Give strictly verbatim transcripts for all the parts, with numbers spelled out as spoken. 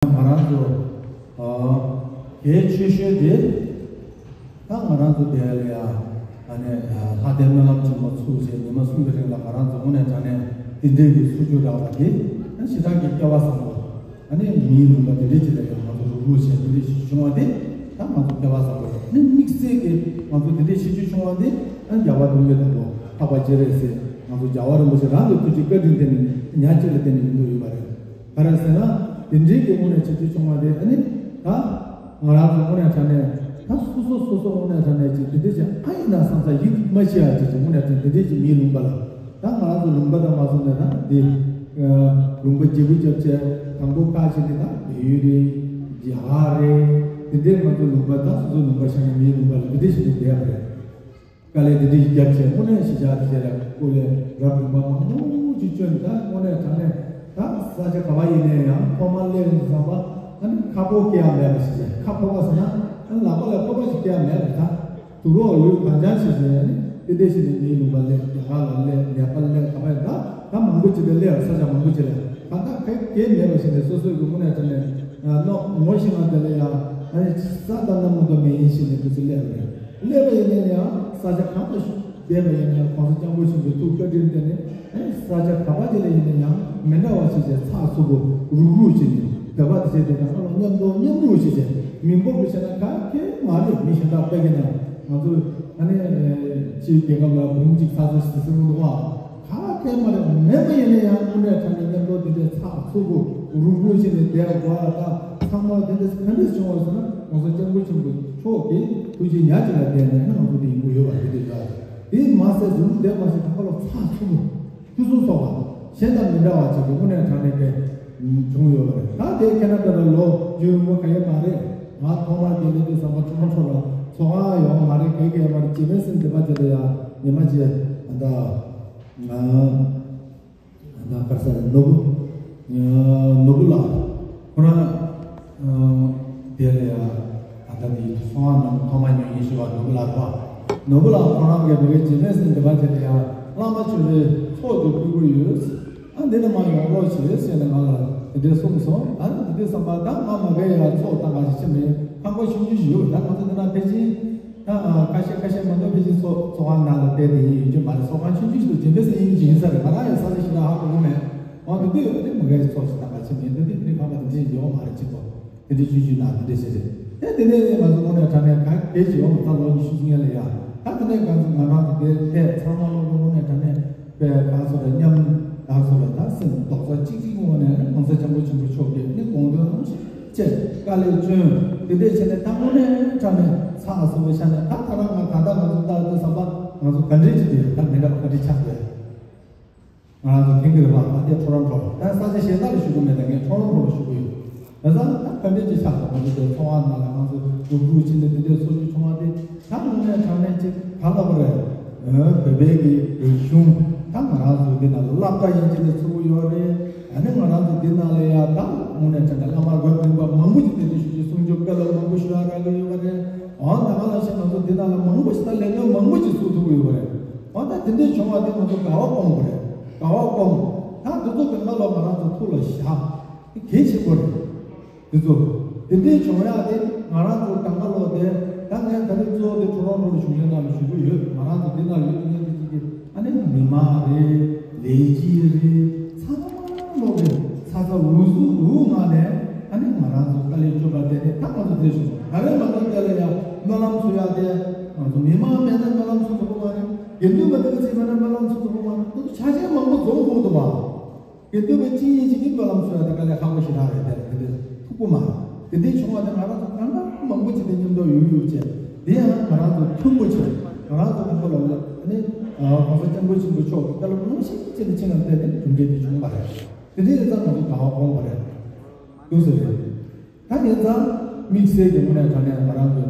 ང་རང་ཚོ་ཨ་གལ་ཆེ་ཤོས་དེ་ད་ང་རང་ཚོ་དེ་ལ་ཡ་ཨ་ནི་ལྷ་ལྡན་སྨོན་ལམ་ཆེན་མོ་ཚུགས་བྱས་ཉི་མ་གསུམ་གྱི་རིང་ལ་ང་རང་ཚོ་དངོས་གནས་དྲང་གནས་དེ་འདྲའི་གི་ཚུགས་རྒྱུ་རག་པ་དེ་ཞེ་དྲག་གི་སྐལ་བ་བཟང་པོ། ཨ་ནི་མིའི་ལུང་པ་དེ་འདྲའི་ཅིག་ལ་ཡང་ང་ཚོ་རུབ་རུབ་བྱས་དེ་འདྲའི་ཞིག་བྱུང་བ་དེ་ད་ང་ཚོ་སྐལ་བ་བཟང་པོ་རེད། ཨ་ནི་དམིགས་བསལ་གྱི་ང་ཚོ་དེ་འདྲའི་ཞིག་བྱུང་བ་དེ་ཨ་ནི་རྒྱལ་བ་དོན་གྱི་བདག་པོ་འཕགས་པ་སྤྱན་རས་གཟིགས་ང་ཚོ་རྒྱལ་བ་རིན་པོ་ཆེ་རང་གི་ཐུགས་རྗེ་བཀའ་དྲིན་དེ་ནི་ཉག་གཅིག་ལ་བརྟེན་ནས་ཡོང་གི་ཡོད་པ་རེད། ག་རེ་ཟེར་ན་དེ་འདྲའི་གི་དངོས་གནས་ཞིག་བྱུང་བ་དེ་ཨ་ནི་ད་ང་རང་ཚོ་དངོས་གནས་དྲང་གནས་ད་སོ་སོ་སོ་སོ་དངོས་གནས་དྲང་གནས་ཅིག་དེ་འདྲའི་ཅིག་ཨ་ཡིན་ན་བསམ་ས་ཡིད་མ་ཆེས་ཡ་ཅིག་ཅིག་དངོས་གནས་དྲང་དེ་འདྲའི་ཅིག་མིའི་ལུང་པ་ལ། ད་ང་རང་ཚོ་ལུང་པ་དང་མ་སོང་ནས་ད་འདི་ལུང་པ་བརྗེ་པོ་བརྒྱབ་བྱས་དང་པོ་ཁ་ཕྱེ་ནས་ད་བལ་ཡུལ་རེད། རྒྱ་གར་རེད། དེ་འདྲའི་ང་ཚོ་ལུང་པ་ད་སོ་སོའི་ལུང་པ་ཆགས་ནས་མིའི་ལུང་པ་ལ་འདི་འདྲ་ཞིག་ཏུ་བསྡད་པ་རེད། དཀའ་ལས་འདི་འདྲ་ཞིག་བརྒྱབ་བྱས་དངོས་གནས་གཞིས་ཆགས་དེ་ལ་ཀོ་ལས་རབ་རིམ་པ་མང་པོ་ཅིག་བསྐྱོན་ད་དངོས་གནས་དྲང་གནས་ད་ས་ཆ་ག་པར་ཡིན་ནའི་ཡང་ཐོག་མར་སླེབས་ཡོང་དུས་ཙམ་པ་ཨ་ནི་ཁ་ཕོར་སྐྱེལ་ཡ་མེད་པ་ཞིག་བྱས་ཁ་ཕོར་པ་ཟེར་ན་ཨ་ནི་ལག་པ་ལ་ཕོར་པ་ཞིག་སྐྱེལ་ཡ་མེད་པ་ད། དུག་རོགས་ལུས་གང་ཅང་བྱས་བྱས་ནས་ཏན་ཏན་བྱས་ནས་མིའི་ལུང་པ་སླེབས། རྒྱ་གར་ལ་སླེབས། ནེ་པཱལ་སླེབས། ག་པར་ད་ད་མང་པོ་ཅིག་ལ་སླེབས། ས་ཆ་མང་པོ་ཅིག་ལ་གང་ལྟར་ག་གེ་མེད་པ་བྱས་ནས་སོ་སོའི་གི་དངོས་གནས་དྲང་གནས་ནོ་ངོ་ཤེས་ང་དེ་ལ་ཡང་ཨ་ནི་ས་དང་གནམ་མ་གཏོགས་མེད་ཡིན་བྱས་ནས་དུས་སུ་སླེབས་རེད། སླེབས་པ་ཡིན་ན་ཡང་ས་ཆ་གང་དུ་བསྡད་པ་ཡིན་ན་ཡང་གོང་ས་སྐྱབས་མགོན་ཆེན་པོའི་ཐུགས་བཀའ་དྲིན་དེ་ནི་ཨ་ནི་ས་ཆ་ག་པར་ཅིག་ལ་ཡིན་ན་ཡང་མི་འདྲ་བ་བྱས་བྱས་ཚགས་ཚུད་པོ་རུག་རུག་བྱས་ནས་བོད་པ་དེ་བྱས་དེ་དང་ཨ་ལོ་མཉམ་དུ་མཉམ་རུབ་བྱས་བྱས་མི་འབོར་དུ་བྱས་ན་ག་གེ་མ་རེད། མི་གཞན་དག་དཔེ་གི་ན་ང་ཚོ་ཨ་ནི་ཕྱིའི་རྒྱལ་ཁབ་ལ་འབུམ་གཅིག་ཚ་ཚོད་ཟེར་ཟེར་གི་འདུག་བ། ག་གེ་མ་རེད། མེད་པ་ཡིན་ན་ཡང་དངོས་གནས་དྲང་གནས་མཉམ་དུ་འདི་འདྲའི་ཚགས་ཚུད་པོ་རུག་རུག་བྱས་ནས་བསྡད་དགོས་ལ། ད་ཚང་མ་དེ་འདྲ་ག་འདྲས་བྱུང་བ་ཟེར་ན་གོང་ས་སྐྱབས་མགོན་ཆེན་པོ་མཆོག་གིས་ཐུགས་རྗེ་ཉག་གཅིག་ལ་བརྟེན་ནས་ང་ཚོ་འདི་ཡིན་དགོས་ཡོད་པ་དེ་འདྲ་ཡོད། དེ་མ་ཟད་ཟུར་དེ་མ་ཟད་གང་ག་ལ་ཚགས་ཚུད་པོ་ཕུན་སུམ་ཚོགས་པ་གཞན་དང་མི་འདྲ་བ་ཅིག་གི་དངོས་གནས་དྲང་གནས་དེ་བྱུང་ཡོད་པ་རེད། ད་དེ་ཁེ་ན་ཌ་ལ་ལོ་རྒྱུས་ཡོང་བ་ག་ཡེ་མ་རེད། ང་ཐོག་མར་དེ་ལས་དེ་ཟམ་པ་ཁྲོ་ཁྲོ་ལ་ཚོགས་ཁང་ཡོང་མ་རེད། ག་གེ་མ་རེད། རྗེས་མའི་སེམས་བདེ་པ་དེ་ལ་ཡང་ཉི་མ་རྗེས་ད་ང་ད་ག་ས་རེད། ནོར་བུ་ནོར་བུ་ལགས་ཁོ་རང་དེ་ལ་ཡང་ད་ལྟ་དེ་ཚོགས་ཁང་ནང་ཐོག་མར་ཉོ་ཡིན་ཞུ་བ་ནོར་བུ་ལགས་རེད་པ། ནོར་བུ་ལགས་ཁོ་རང་གིས་མི་རེ་རྗེས་མའི་སེམས་བདེ་པ་དེ་ལ་ཡང་བླ་མ་མཆོད་པའི་ཚོགས་དུ་ཕུལ་གྱི་ཡོད། ཨ་འདི་ནས་མར་ཡོང་རོགས་བྱེད་ཟེར་ནས་ང་ལ་དེ་འདྲས་གསུངས་སོང་། ཨ་ནི་དེ་དུས་ཙམ་པ་ད་ང་མ་གའི་ཡང་ཚོགས་བཏང་ག་ཞིག་ཕྱིན་མེད། ཁང་པ་ཆུང་ཆུང་ཞིག་ཡོད། ད་ང་ཚོ་འདི་ན་ཕལ་ཆེར་ད་ཁ་ཤས་ཁ་ཤས་མ་གཏོགས་ཕལ་ཆེར་ཚོགས་ཚོགས་ཁང་ནང་ལ་བསྡད་དེ་ཡིན་ཡོད་རྒྱུ་མ་རེད། ཚོགས་ཁང་ཆུང་ཆུང་ཞིག་ཏུ་རྗེས་མའི་སེ་ཡིན་གྱི་ཡིན་ས་རེད། ང་རང་ཡང་ས་ཆ་ཞིག་ལ་ཧ་གོ་གི་མེད། འོ་དེ་དུས་ཨ་ནི་མ་གའི་ཚོགས་ཞིག་བཏང་ག་ཕྱིན་མེད། དེ་དུས་དེ་ནས་ཁང་པ་དེ་འདྲས་ཡོད་མ་རེད། གཅིག་པོ་དེ་འདྲས་ཆུང་ཆུང་ནང་དེ་འདྲས་བྱས་རེད། དེ་དེ་ནས་ང་ཚོ་དངོས་གནས་དྲང་གནས་ག་གེ་ཅིག་ཡོང་ད་ལོ་ཉི་ཤུ་སུམ་ཅུ་ལ་ཡ་ད་དེ་ནས་ང་ཚོ་ང་རང་ཚོ་དེ་ཐད་ཚང་མ་ལོ་གི་དངོས་གནས་དྲང་གནས། པའི་གང་སོ་རེ་མཉམ་གང་སོ་རེ་ད་སེམས་རྡོག་རྩ་གཅིག་གཅིག་ངོས་ནས་གོང་ས་སྐྱབས་མགོན་ཆེན་པོ་མཆོག་གིས་ནི་དགོངས་དོན་གནང་ཞིག་ཅེས་དཀའ་ལས་བསྐྱོན། དེ་འདྲས་བྱས་ནས་ད་དངོས་གནས་དྲང་གནས་ཚགས་ཚུད་པོ་ཆགས་ནས་ད་ད་རང་ང་ད་ལྟ་ང་ཚོ་ལྟ་དུས་ཙམ་པ་ང་ཚོ་ག་འདྲས་ཅིག་དེ་ད་མི་འདྲ་བ་ག་འདྲས་ཆགས་ཡོད། ང་རང་ཚོ་མཁྱེན་གྱི་རེད་པ། ད་ལྟའི་ཁྲོ་རོན་ཁྲོ་ད་ས་ཆ་གཞན་དག་ལ་ཞུ་གི་མེད། ད་ངས་ཁྲོ་རོན་ཁྲོ་ལ་ཞུ་གི་ཡོད། ད་ས་ད་ག་འདྲས་ཅིག་ཆགས་སོང་། ང་ཚོ་དེ་ཚོགས་པ་ནང་ལ་ང་ཚོ་སྒྲུབ་སྒྲུབ་བྱས་ནས་དེ་འདྲས་ཚོགས་རྒྱུ་བྱུང་བ་དེ་ད་དངོས་གནས་དྲང་གནས་ཅིག་ག་ལབ་རེད། བོད་པའི་གི་རིག་གཞུང་ད་ང་རང་ཚོ་འདི་ནང་ལ་སློབ་གྲྭ་ཡིན་གཅིག་ནས་ཚུགས་ཀྱི་ཡོད་རེད། ཨ་ནི་ང་རང་ཚོ་འདི་ནང་ལ་ཡ་ད་དངོས་གནས་དྲང་གནས་བླ་མ་རབ་རིམ་པ་མང་པོ་ཅིག་དེ་འདྲ་ཞུ་རྒྱུ་གསུང་རྒྱུ་དཔེ་ལ་མང་པོ་ཞུ་ཡ་རག་གི་ཡོད་པ་རེད། འོ་ད་ག་ལ་ཞིག་ང་ཚོ་འདི་ནང་ལ་མང་པོ་ཞིག་ད་ལས་དོན་མང་པོ་ཞིག་ཚུགས་ཐུབ་ཀྱི་ཡོད་པ་རེད། འོ་ད་དེ་འདྲའི་བྱུང་བ་དེ་ང་ཚོ་དགའ་བ་སྐོང་དགོས་རེད། དགའ་བ་སྐོང་། ད་འདི་ཚོ་གང་ག་ལོ་ང་རང་ཚོ་ཐུགས་ལ་བཞག་གལ་ཆེན་པོ་རེད། དེ་ཚོ་དེ་འདྲའི་བྱུང་ཡག་དེ་ང་རང་ཚོ་གང་ག་ལོ་དེ་ད་ངས་ད་རེས་གཙོ་བོ་དེ་ཁྲོ་རོང་ཁྲོ་བའི་གཞུང་འབྲེལ་ནང་ལ་ཞུ་གི་ཡོད། ང་རང་ཚོ་དེ་ནང་ཡོད་དུས་ངས་དེ་ཅིག་གི་ཨ་ནི་མི་མང་རེད། ལས་བྱེད་རེད། ཚང་མ་ལོག་གི་ཚ་ཚ་འུ་ཟུག་འུ་ངང་ནས་ཨ་ནི་ང་རང་ཚོ་དཀའ་ལས་སྤྱོད་པ་དེ་དེ་ད་ང་ཚོ་དེ་བྱུང་། ད་རེས་ང་ཚོ་དེ་ལ་ཡང་སྨོན་ལམ་འཚོ་ཡག་དེ་ང་ཚོ་མི་མང་མེད་ན་སྨོན་ལམ་འཚོ་ཐུབ་པ་མ་རེད། དགེ་འདུན་པ་དེ་ཚོ་མེད་ན་སྨོན་ལམ་འཚོ་ཐུབ་པ་མ་རེད། དེ་ཚོ་ཆ་རྐྱེན་མང་པོ་འཛོམས་དགོས་འདུག་བ། དགེ་འདུན་པ་གཅིག་གཉིས་ཅིག་གིས་སྨོན་ལམ་འཚོ་ཡག་དེ་དཀའ་ལས་ཁག་པོ་ཞེ་དྲག་རེད། དེ་ལ་དེ་འདྲ་ཐུག་པོ་མ་རེད། དེ་འདྲའི་བྱུང་བ་དེ་ང་རང་ཚོ་གང་ག་མང་པོ་ཅིག་དེ་མཉམ་དུ་ཡོད་ཡོད་བྱས་དེ་ཡང་ང་རང་ཚོ་མཐུན་པོ་བྱས་ང་རང་ཚོ་གང་ག་ལོ་ལ་ནི་གོང་ས་སྐྱབས་མགོན་ཆེན་པོ་མཆོག་གི་བཀའ་སློབ་ནང་བཞིན་བྱས་ནས་ཕྱིན་ལ་བལྟས་ནས་གྲུབ་འབྲས་དེ་བྱུང་བ་རེད། དེ་འདྲའི་ཡིན་ཙང་ང་ཚོ་དགའ་བ་སྐོང་བ་རེད། འདུག་ཟེར་རེད། ད་ཡིན་ཙང་དམིགས་བསལ་གྱི་ངོས་ནས་དྲང་གནས་ང་རང་གི་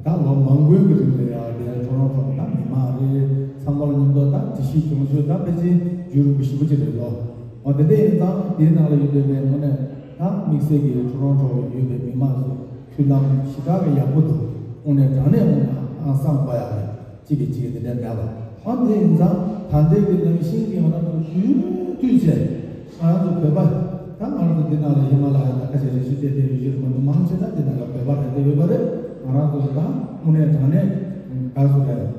ད་ལོ་མང་པོའི་གི་རིང་ལ་ཡང་དེ་ཁྲོ་རོང་ཁྲོ་ད་མི་མང་རེད། ཚང་མ་ལ་མཉམ་དུ་ད་དྲི་ཞིབ་སྦྱོང་བརྗོད་ད་ཕལ་ཆེར་རྒྱུན་རིང་པོ་ཞེ་པོ་ཅིག་རེད་ལོ། འོ་དེ་འདྲ་ཡིན་ཙང་དེའི་ནང་ལ་ཡོད་པའི་ངོས་ནས་ད་དམིགས་བསལ་གྱི་ཁྲོ་རོང་ཁྲོ་ཡོད་པའི་མི་མང་ཚོ་མཐུན་ལམ་ཞེ་དྲག་གི་ཡག་པོ་འདུག་དངོས་གནས་དྲང་གནས་ངོས་ནས་ཧང་སངས་པ་ཡག་རེད། གཅིག་གིས་གཅིག་གི་དེ་འདྲ་འདྲ་བ། ཨ་དེ་ཡིན་ཙང་ད་ལྟའི་གི་ནང་བཞིན་གྱི་ང་རང་ཚོ་དུས་དུས་བྱས་ང་རང་ཚོ་བོད་པ་ ད་ང་རང་ཚོ་འདི་ནང་ལ་ཧི་མ་ལ་ཡ་ན་ཁ་ཤས་རེ་ཞིག་བལྟས་བལྟས་ཡོད་ཤོད་མ་འདུག་མང་ཆེ་ད་འདི་ནང་ལ་བོད་པ་རེད་དེ་ཡོད་པ་རེད། ང་རང་ཚོ་ད་དངོས་གནས་དྲང་གནས་ག་ཚོད་རེད།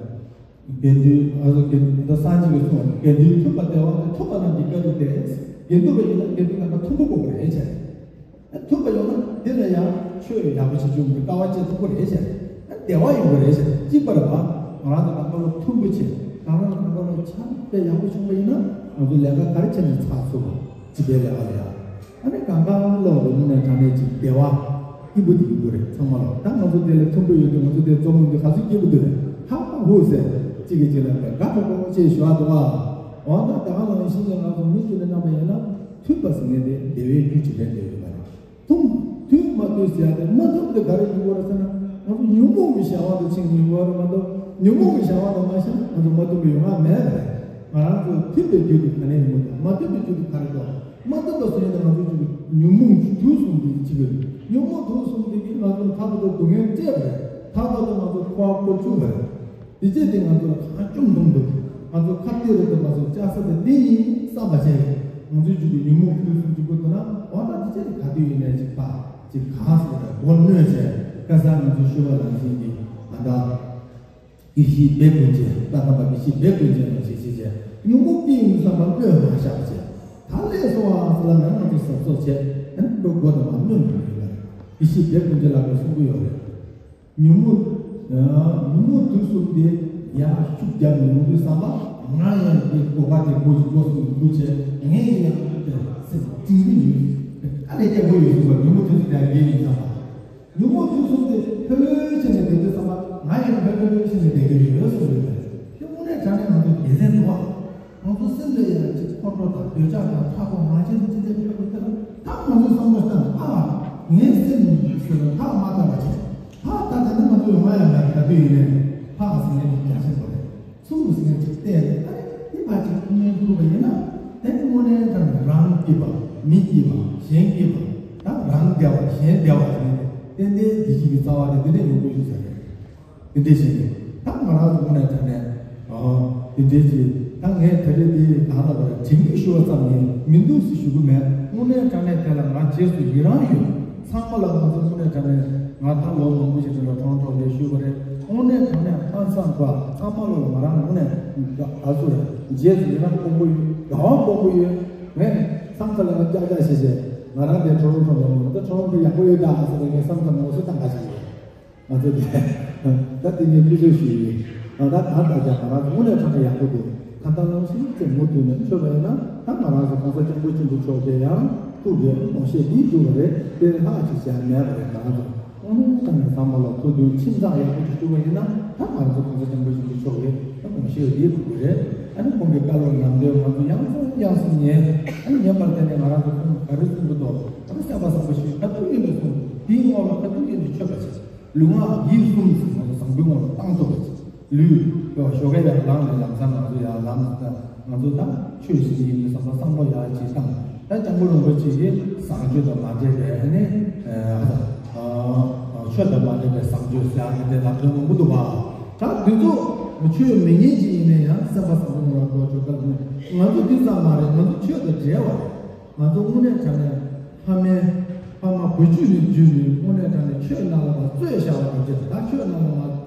དགེ་འདུན་ཨ་ཚོ་དགེ་འདུན་སངས་རྒྱས་ཀྱིས་གསུངས་པ་དགེ་འདུན་མཐུན་པ་བདེ་བ་མཐུན་པ་རྣམས་ཀྱི་བཀའ་དྲིན་ཏེ། དགེ་འདུན་པ་ཡིན་ན་དགེ་འདུན་རྣམ་པ་མཐུན་པོ་དགོས་པ་རེད་བྱས། མཐུན་པ་ཡོང་ན་འདི་ལ་ཡང་ཆོས་ཡག་པོ་བྱེད་རྒྱུ་མི་དཀའ་བ་སྤྱད་ཐུབ་པོ་རེད་བྱས། བདེ་བ་ཡོང་གི་རེད་བྱས། གཅིག་པར་བ་ང་རང་ཚོ་ནང་པ་ལ་མཐུན་པོ་བྱེད། ང་རང་ཚོ་ནང་པ་ལ་ཆ་དཔེ་ཡག་པོ་བྱུང་བ་ཡིན་ན་ང་ཚོ་ལས་ཀ་ག་རེ་བྱས་ནས་ཚགས་ཚུད་པ་སྤྱི་པའི་ལས་ཀ་ལ་ཡང་། ཨ་ནི་གང་གང་ལོག་རེ་མུ་ནས་དྲང་གནས་ཅིག་བདེ་བ་སྐྱིད་པོ་དེ་ཡིན་དགོས་རེད་ཚང་མ་ལ། ད་ང་ཚོ་དེ་ལ་མཐུན་པོ་ཡོད་དུས་ང་ཚོ་དེ་འཛོམས་མི་འདུག་ག་ཚོད་སྐྱིད་པོ་འདུག་རེད། ཧ་ཧུ་ཟེར་གཅིག་གིས་གཅིག་ལ་དགའ་དགའ་པོ་པོ་ཅེས་ཞུ་བ་འདུག་བ། འོ་ད་ད་ག་ལ་ཤིང་གི་ང་ཚོ་མི་གཅིག་ལ་གནང་བ་ཡིན་ན་མཐུན་པ་ཟེར་མཁན་དེ་བདེ་བའི་རྒྱུ་ཅིག་རེད་འདོད་ཡོད་པ་རེད། མཐུན་མཐུན་མ་མཐུན་ཟེར་ཡ་དེ་མ་མཐུན་དེ་ག་རེ་ཡིན་དགོས་རེད་ཟེར་ན་ང་ཚོ་ཉོན་མོངས་ཀྱི་བྱ་བ་དང་ཕྱིན་ཡིན་དགོས་རེད་མ་གཏོགས་ཉོན་མོངས་ཀྱི་བྱ་བ་དང་མ་ཕྱིན་ང་ཚོ་མ་མཐུན་པའི་ཡོང་ང་མེད་པ་རེད། ང་རང་ཚོ་མཐུན་པའི་རྒྱུ་དེ་ག་ནས་ཡོང་གི་འདུག་མ་མཐུན་པའི་རྒྱུ་དེ་ག་རེ་འདུག་མ་མཐུན་པ་སོང་ཡིན་ན་ང་ཚོ་ཅིག་ཉོན་མོངས་དུག་གསུམ་དེ་ཅིག་ཉོན་མོངས་དུག་གསུམ་དེ་གིས་ང་ཚོ་ཐར་པ་དང་སྡུག་བསྔལ་སྤྲད་པ་རེད། ཐར་པ་དང་ང་ཚོ་འཁོར་བ་བསྐོར་བཅུག་པ་རེད། དེ་རྗེས་དེ་ང་ཚོ་ལ་གང་བྱུང་མཐོང་འདུག་ང་ཚོ་ཁ་གཏད་རེད་དུ་མ་སོང་ལྕགས་ས་དེ་འདི་ཡིན་བསམ་པ་བྱས། ང་ཚོའི་རྒྱུད་ཀྱི་ཉོན་མོངས་ཕུན་སུམ་ཚོགས་པོ་དེ་ན་འོ་ན་དེ་རྗེས་དེ་ག་དུས་ཡིན་ནའི་ཅིག་ཕ་ཅིག་གང་ཟེར་བ་སྒོ་གནོད་བྱས་ཁ་སང་ང་ཚོ་ཞུ་བ་ནང་བཞིན་གྱི་ད་ལྟ་དགེ་བཤེས་སྦས་དཀོན་ཅན་ལྟ་ཐམ་པ་དགེ་བཤེས་སྦས་དཀོན་ཅན་ལ་ཞེས་བྱས་བྱས་ཉོན་མོངས་སྐྱེ་ཡོང་བསམ་པ་གནོད་མ་བཞག་བྱས་ད་ལས་སོང་བ་ཟེར་ལ་ནང་ང་ཚོ་གཟབ་གཟབ་བྱས་ཨ་ནི་འགྲོ་སྒོ་དང་མ་གནོད་མི་ཡོད་པ་རེད། དགེ་བཤེས་སྦས་དཀོན་ཅན་ལགས་ཀྱིས་གསུང་གི་ཡོད་རེད། ཉོན་མོངས། ཉོན་མོངས་དུག་གསུམ་དེ་ཡར་ཤུགས་རྒྱབ་ནས་ཡོང་དུས་བསམ་པ་ང་ཡང་དེ་གོ་བ་དེ་གོ་ཞིག་གོ་སོང་གི་འདུག་བྱས་ངས་ཡང་དེ་སེམས་སྐྱིད་པོ་ཡོད། ཨ་ལས་ཀྱང་གོ་ཡོད་གསུངས་པ་ཉོན་མོངས་དུག་གསུམ་དེ་ཡར་རྒྱས་ཡིན་བསམ་པ། ཉོན་མོངས་དུག་གསུམ་དེ་ལྷོད་ལྷོད་བྱས་ནས་བསྡད་དུས་བསམ་པ་ང་ཡང་ལྷོད་ལྷོད་བྱས་ནས་བསྡད་ཀྱི་ཡོད་གསུངས་ཡོད་པས། དེ་དངོས་གནས་དྲང་གནས་ང་ཚོ་དགེ་མཚན་འདུག་བ། ང་ཚོ་སེམས་ལ་ཡང་ཅིག་ཁོང་ཁྲོ་དང་འདོད་ཆགས་དང་ཕྲག་དོག་ང་རྒྱལ་ཅི་འདྲའི་ཕྲག་དོག་དེ་ལ་ད་ང་ཚོ་བསམ་བློ་བཏང་ཨ་ངའི་སེམས་ཟེར་ན་ཐག་མ་བཏགས་པ་བྱས་ཐག་ད་དེ་ནི་ང་ཚོ་ཡོང་ང་ཡང་ང་ག་དུས་ཡིན་ནའི་ཕག་ཟེར་མཁན་ཅིག་རྒྱ་ཆེན་པོ་རེད། ཚུར་ཟེར་མཁན་ཅིག་བལྟས་ནས་ཨ་ནི་ཕར་ཅིག་ཐུགས་སྨོན་ཐུག་པ་ཡིན་ན་དེ་ནི་དངོས་གནས་དྲང་གནས་རང་སྐྱིད་པ་མི་སྐྱིད་པ་གཞན་སྐྱིད་པ་ད་རང་བདེ་བ་གཞན་བདེ་བ་ཟེར་ནས་ཏན་ཏན་བདེ་སྐྱིད་ཀྱི་རྩ་བ་དེ་འདི་ནས་ཡོང་གི་ཡོད་ས་རེད། དེ་འདྲས་བྱས་ནས་ད་ང་རང་ཚོ་དངོས་གནས་དྲང་གནས་ཨོ་དེ་འདྲས་ཀྱིས་ད་ངས་ད་རེས་དེ་གང་ལ་བར་དྲན་སྐུལ་ཞུ་བ་ཙམ་ཡིན་མི་འདུག་ཟེར་ཞུ་གི་མེད། དངོས་གནས་དྲང་གནས་དེ་ལ་ང་རྗེས་སུ་ཡི་རང་ཡོད། ཚང་མ་ལ་ང་ཚོ་དངོས་གནས་དྲང་གནས་ང་ད་ལོ་མང་པོ་ཞིག་རིང་ལ་ཁྲོང་ཁྲོ་ལས་ཞུས་པ་རེད། དངོས་གནས་དྲང་གནས་ཕ་ཚང་པ་ཚང་མ་ལོ་ལ་ང་རང་དངོས་གནས་ཨ་ཚོ་རྗེས་སུ་ཡི་རང་སྤོང་པོ་ཡོད། དགའ་བ་སྤོང་པོ་ཡོད། ངས་བསམ་ཚུལ་ལ་ང་ཀྱག་ཀྱག་བྱས་བྱས་ང་རང་དེ་ཁྲོང་ཁྲོང་ལ་ང་ཚོ་ཁྲོང་ཁྲོ་ཡག་པོ་ཡོད་ད་ཟེར་ནས་ངས་བསམ་ཚུལ་ངོ་སོ་བཏང་ག་ཞིག་ཡོད། ང་ཚོ་དེ་ད་དེ་ནས་དམིགས་བསལ་ཞུས་ཡིན། ད་ད་ད་ལྟ་ཀྱང་ང་རང་ཚོ་དངོས་གནས་དྲང་གནས་ཡག་པོ་འདུག་ད་ལྟ་ནང་བཞིན་བྱས་མུ་མཐུད་ནས་མཆོད་པ་ཡིན་ན་ད་ང་རང་ཚོ་གོང་ས་སྐྱབས་མགོན་ཆེན་པོ་མཆོག་གིས་ཡང་ཐུགས་ཀྱི་དགོངས་བཞེད་འདི་བསྒྲུབས་པ་རེད། དེ་ལས་ལྷག་ཅིག་བྱས་མེད་པ་རེད། ང་རང་ཚོ་དངོས་གནས་དྲང་གནས་ཚང་མ་ལ་ཐུགས་མཐུན་ཁྱིམ་ཚང་ཡག་པོ་ཅིག་བསྒྲུབས་པ་ཡིན་ན་ད་ང་རང་ཚོ་གོང་ས་སྐྱབས་མགོན་ཆེན་པོ་མཆོག་གིས་ད་དགོངས་བཞེད་འདི་ཐུགས་ཀྱི་རེད། ཨ་ནི་ཁོང་གི་བཀའ་སློབ་ནང་དོན་ང་ཚོ་ཡང་སེ་ཡང་སེ་ཉན། ཨ་ནི་ཉན་པར་བརྟེན་ནས་ང་རང་ཚོ་ཁོང་ག་རེ་གསུང་གི་འདུག་ཨ་ནི་སེམས་པ་བཟང་པོ་ཞིག་ག་དུས་ཡིན་ནས་གསུང་དེའི་ངོ་ལ་ག་དུས་ཡིན་ནས་མཆོད་པ་བྱེད། ལུས་ངག་ཡིད་གསུམ་ཟེར་ང་ཚོ་བཟང་པོའི་ངང་ལ་བཏང་ཐུབ་པ་ཅིག་ལུས་ཞོགས་ཀས་ཡར་ལངས་ནས་ལམ་སང་ང་ཚོ་ཡར་ལངས་ནས་ང་ཚོ་ད་ཆོས་ཞིག་ཡིན་པའི་བསམ་པ་བསམ་བློ་ཡར་ཅིག་བཏང་། ད་སྐྱབས་མགོན་རིན་པོ་ཆེ་གིས་བཟང་སྤྱོད་དང་མ་འདྲེས་པའི་ཨ་ནི་ཆོས་དང་མ་འདྲེས་པའི་བཟང་སྤྱོད་ཟེར་ཡག་གི་དེ་ལབ་དོན་མང་པོ་འདུག་བ། ད་འདི་ཚོ་ཆོས་མི་ཉན་ཅིག་ཡིན་ན་ཡང་སེམས་པ་བཟང་པོ་ངང་ལ་འགྲོ་ཆོག་ག་ལ་ནི་ང་ཚོ་འདི་ཙམ་མ་རེད། ང་ཚོ་ཆོས་དང་འབྲེལ་བ་རེད། ང་ཚོ་དངོས་གནས་དྲང་གནས་ཕ་མའི་ཕ་མ་བུ་བརྒྱུད་ནས་བརྒྱུད་ནས་དངོས་གནས་དྲང་གནས་ཆོས་ནང་ལ་བརྩོན་བཞག་པ་དང་བཅས་ད་ཆོས་ནང་ལ་ང་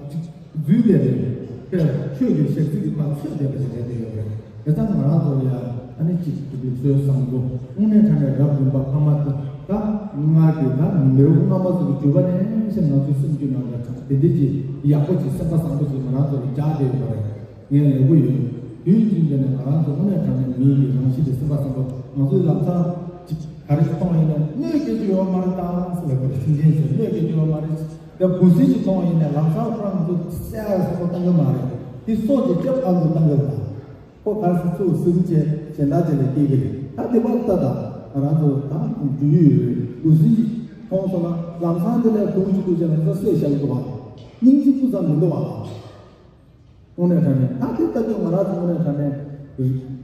འཛུལ་བསྡད་རེད། དེ་ཆོས་ཀྱི་ཞག་ཚི་གི་ཕར་ཚོད་བསྡད་པ་ཞིག་རེད་དེ་ཡོད་རེད། དེ་ཙང་ང་རང་ཚོ་ལ་ཡང་ཨ་ནི་གཅིག་ཏུ་སོའི་བཟང་པོ་དངོས་གནས་དྲང་གནས་རབ་རིམ་པ་ཕ་མ་དེ་ད་ང་གི་ད་མི་རབས་སྔ་མ་ཚོ་གི་བརྒྱུད་པ་ནས་བཞིན་ང་ཚོའི་སེམས་རྒྱུད་ནང་ལ་དྲང་དེ་འདྲ་གྱི་ཡག་པོ་ཅིག་སེམས་པ་བཟང་པོ་ཅིག་ང་རང་ཚོ་ལ་རྒྱག་བསྡད་ཡོད་པ་རེད། ངས་ལེགས་པོ་ཡོད། དུས་རྒྱུན་དེ་ནས་ང་རང་ཚོ་དངོས་གནས་དྲང་གནས་མི་ཡི་རང་གཤིས་དེ་སེམས་པ་བཟང་པོ་ང་ཚོའི་ལམ་སང་ཅིག་ག་རེ་ཞིག་གཏོང་ཡིན་ན་གནོད་སྐྱེལ་རྒྱུ་ཡོད་མ་རེད་དང་ཟེར་བའི་སྐོར་སེམས་ཅན་ཟེར་གནོད་སྐྱེལ་རྒྱུ་ཡོད་མ་རེད། དེ་འབུ་སྲིན་ཅིག་གཏོང་ཡིན་ན་ལམ་སང་ཁོ་རང་ཚོ་བསད་ཟེར་བ་བཏང་གི་མ་རེད། དེ་སྲོག་གི་སྐྱབས་ཨ་ལུ་བཏང་གི་རེད། ཁོ་ག་རེ་ཟེར་ཚུགས་སེམས་ཅན་གཞན་དག་ཅིག་ལ་སྐྱེལ་གི་རེད། ད་དེ་པར་ལྟ་དང་ང་རང་ཚོ་ད་འབུ་ཡུལ་ཡོད་རེད། འབུ་སྲིན་ཅིག་མཐོང་སོང་ན་ལམ་སང་དེ་ལ་དུང་ཅིག་བླུགས་བྱས་ལམ་སང་བསད་བཞག་གི་འདུག་བ། སྙིང་རྗེ་སྤུ་ཙམ་མི་འདུག་བ། དངོས་གནས་དྲང་གནས་ད་དེ་ལྟ་དུས་ང་རང་ཚོ་དངོས་གནས་དྲང་གནས་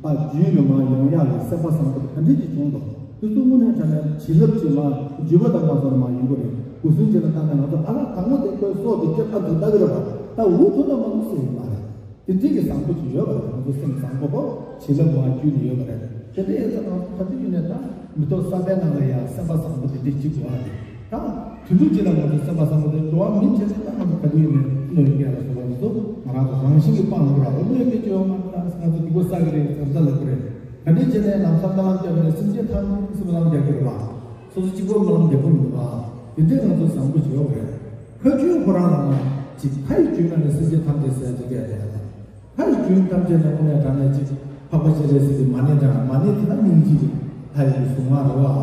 ཨ་རྒྱུད་ལ་མར་ཡོང་ཡག་གི་སེམས་པ་བཟང་པོ་དེ་ག་འདྲ་ཅིག་བྱུང་འདུག་དེ་ཚོ་དངོས་གནས་དྲང་གནས་བྱིན་རླབས་ཀྱིས་མར་རྒྱུད་པ་དང་མ་སོང་ན་མར་ཡོང་གི་རེད། འབུ་སྲིན་ཅིག་ལ་བལྟས་ན་ང་ཚོ་ཨ་ལ་དང་པོ་དེ་ཁོའི་སྲོག་དེ་སྐྱབས་ཨ་འདུག་ལྟ་གི་རེད་པ། ད་འུ་ཐུག་ན་མ་འདུག་ཟེར་ཡིན་མ་རེད། དེ་འདྲའི་གི་བཟང་པོ་ཅིག་ཡོད་པ་རེད། ང་ཚོ་སེམས་བཟང་པོ་པོ་བྱིན་རླབས་མར་རྒྱུད་ནས་ཡོད་པ་རེད། དེ་འདྲ་ཡོད་ཙང་ང་ཚོ་ག་དུས་ཡིན་ནའི་ད་མི་ཐོག་གསར་པའི་ནང་ལ་ཡང་སེམས་པ་བཟང་པོ་དེ་འདྲ་གཅིག་དགོས་ཨ། དེ་ད་དུས་ཚོད་གཅིག་ལ་ང་ཚོ་སེམས་པ་བཟང་པོ་དེ་འགྲོ་བ་མི་བྱས་ཏེ་ད་ང་ཚོ་ག་དུས་ཡིན་ནའི་གནོད་སྐྱེལ་ལ་སོགས་པ་འདི་ཚོ་ང་རང་ཚོ་རང་བཞིན་གྱིས་སྤང་དགོས་ར། འོ་གནོད་སྐྱེལ་བཅོས་མ་ད་ང་ཚོ་སྡིག་པ་བསགས་ཀྱི་རེད་ཟེར་ད་ལབ་ཀྱི་རེད། ག་འདྲ་བྱས་ནའི་ལམ་སང་སྨོན་ལམ་བརྒྱབ་ནས་སེམས་ཅན་ཐམས་ཅད་སྨོན་ལམ་རྒྱག་གི་རེད་བ། སོ་སོ་གཅིག་པོ་སྨོན་ལམ་རྒྱག་གི་མི་འདུག་བ། དེ་འདྲས་ང་ཚོ་བཟང་པོ་བྱེད་ཡོད་རེད། ཁ་རྒྱུན་ཁོ་རང་ལ་ང་ཅིག་ཁ་ཡི་རྒྱུན་ནང་ནས་སེམས་ཅན་ཐམས་ཅད་ཟེར་ཡ་དེ་སྐད་དེ་ཡང་། ཁ་ཡི་རྒྱུན་ཐམས་ཅད་ནས་དངོས་གནས་དྲང་གནས་ཅིག་འཕགས་པ་སྤྱན་རས་གཟིགས་ཀྱི་མ་ཎི་དྲངས། མ་ཎི་དེ་ད་སྙིང་རྗེ་གི་ལྷ་ཡི་གཟུངས་སྔགས་རེད་བ།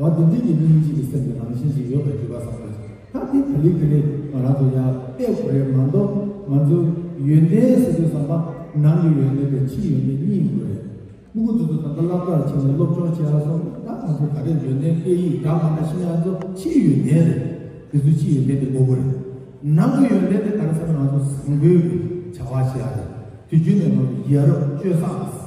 འོ་དེ་འདྲས་ཀྱི་སྙིང་རྗེ་གི་སེམས་ཀྱི་རང་བཞིན་ཅིག་ཡོད་པའི་སྤྱོད་པ་བཟང་པོ་ཅིག་ད་དེ་ག་ལེ་ག་ལེ་ང་རང་ཚོ་ཡང་བལྟས་དགོས་རེད་མ་གཏོགས། ང་ཚོ་ཡོན་ཏན་ཟེར་དུས་ཙམ་པ་ནང་གི་ཡོན་ཏན་དང་ཕྱིའི་ཡོན་ཏན་གཉིས་ཡོད་རེད། སྤུ་གུ་ཚོ་ཚོ་ད་ལྟ་སློབ་གྲྭར་ཕྱིན་ནས་སློབ་སྦྱོང་བྱེད་ཡག་སོང་ད་ང་ཚོ་ག་རེ་ཡོན་ཏན་སྐད་ཡིག་འདྲ་མ་འདྲ་ཤེས་ཡག་ཚོ་ཕྱིའི་ཡོན་ཏན་རེད། དེ་ཚོ་ཕྱིའི་ཡོན་ཏན་དེ་དགོས་ཀྱི་རེད། ནང་གི་ཡོན་ཏན་དེ་ག་རེ་ཟེར་ན་ང་ཚོ་བཟང་པོའི་གི་བྱ་བ་བྱེད་ཡག་རེད། དུས་རྒྱུན་ནས་ང་ཚོ་ཡ་རབས་སྤྱོད་བཟང་།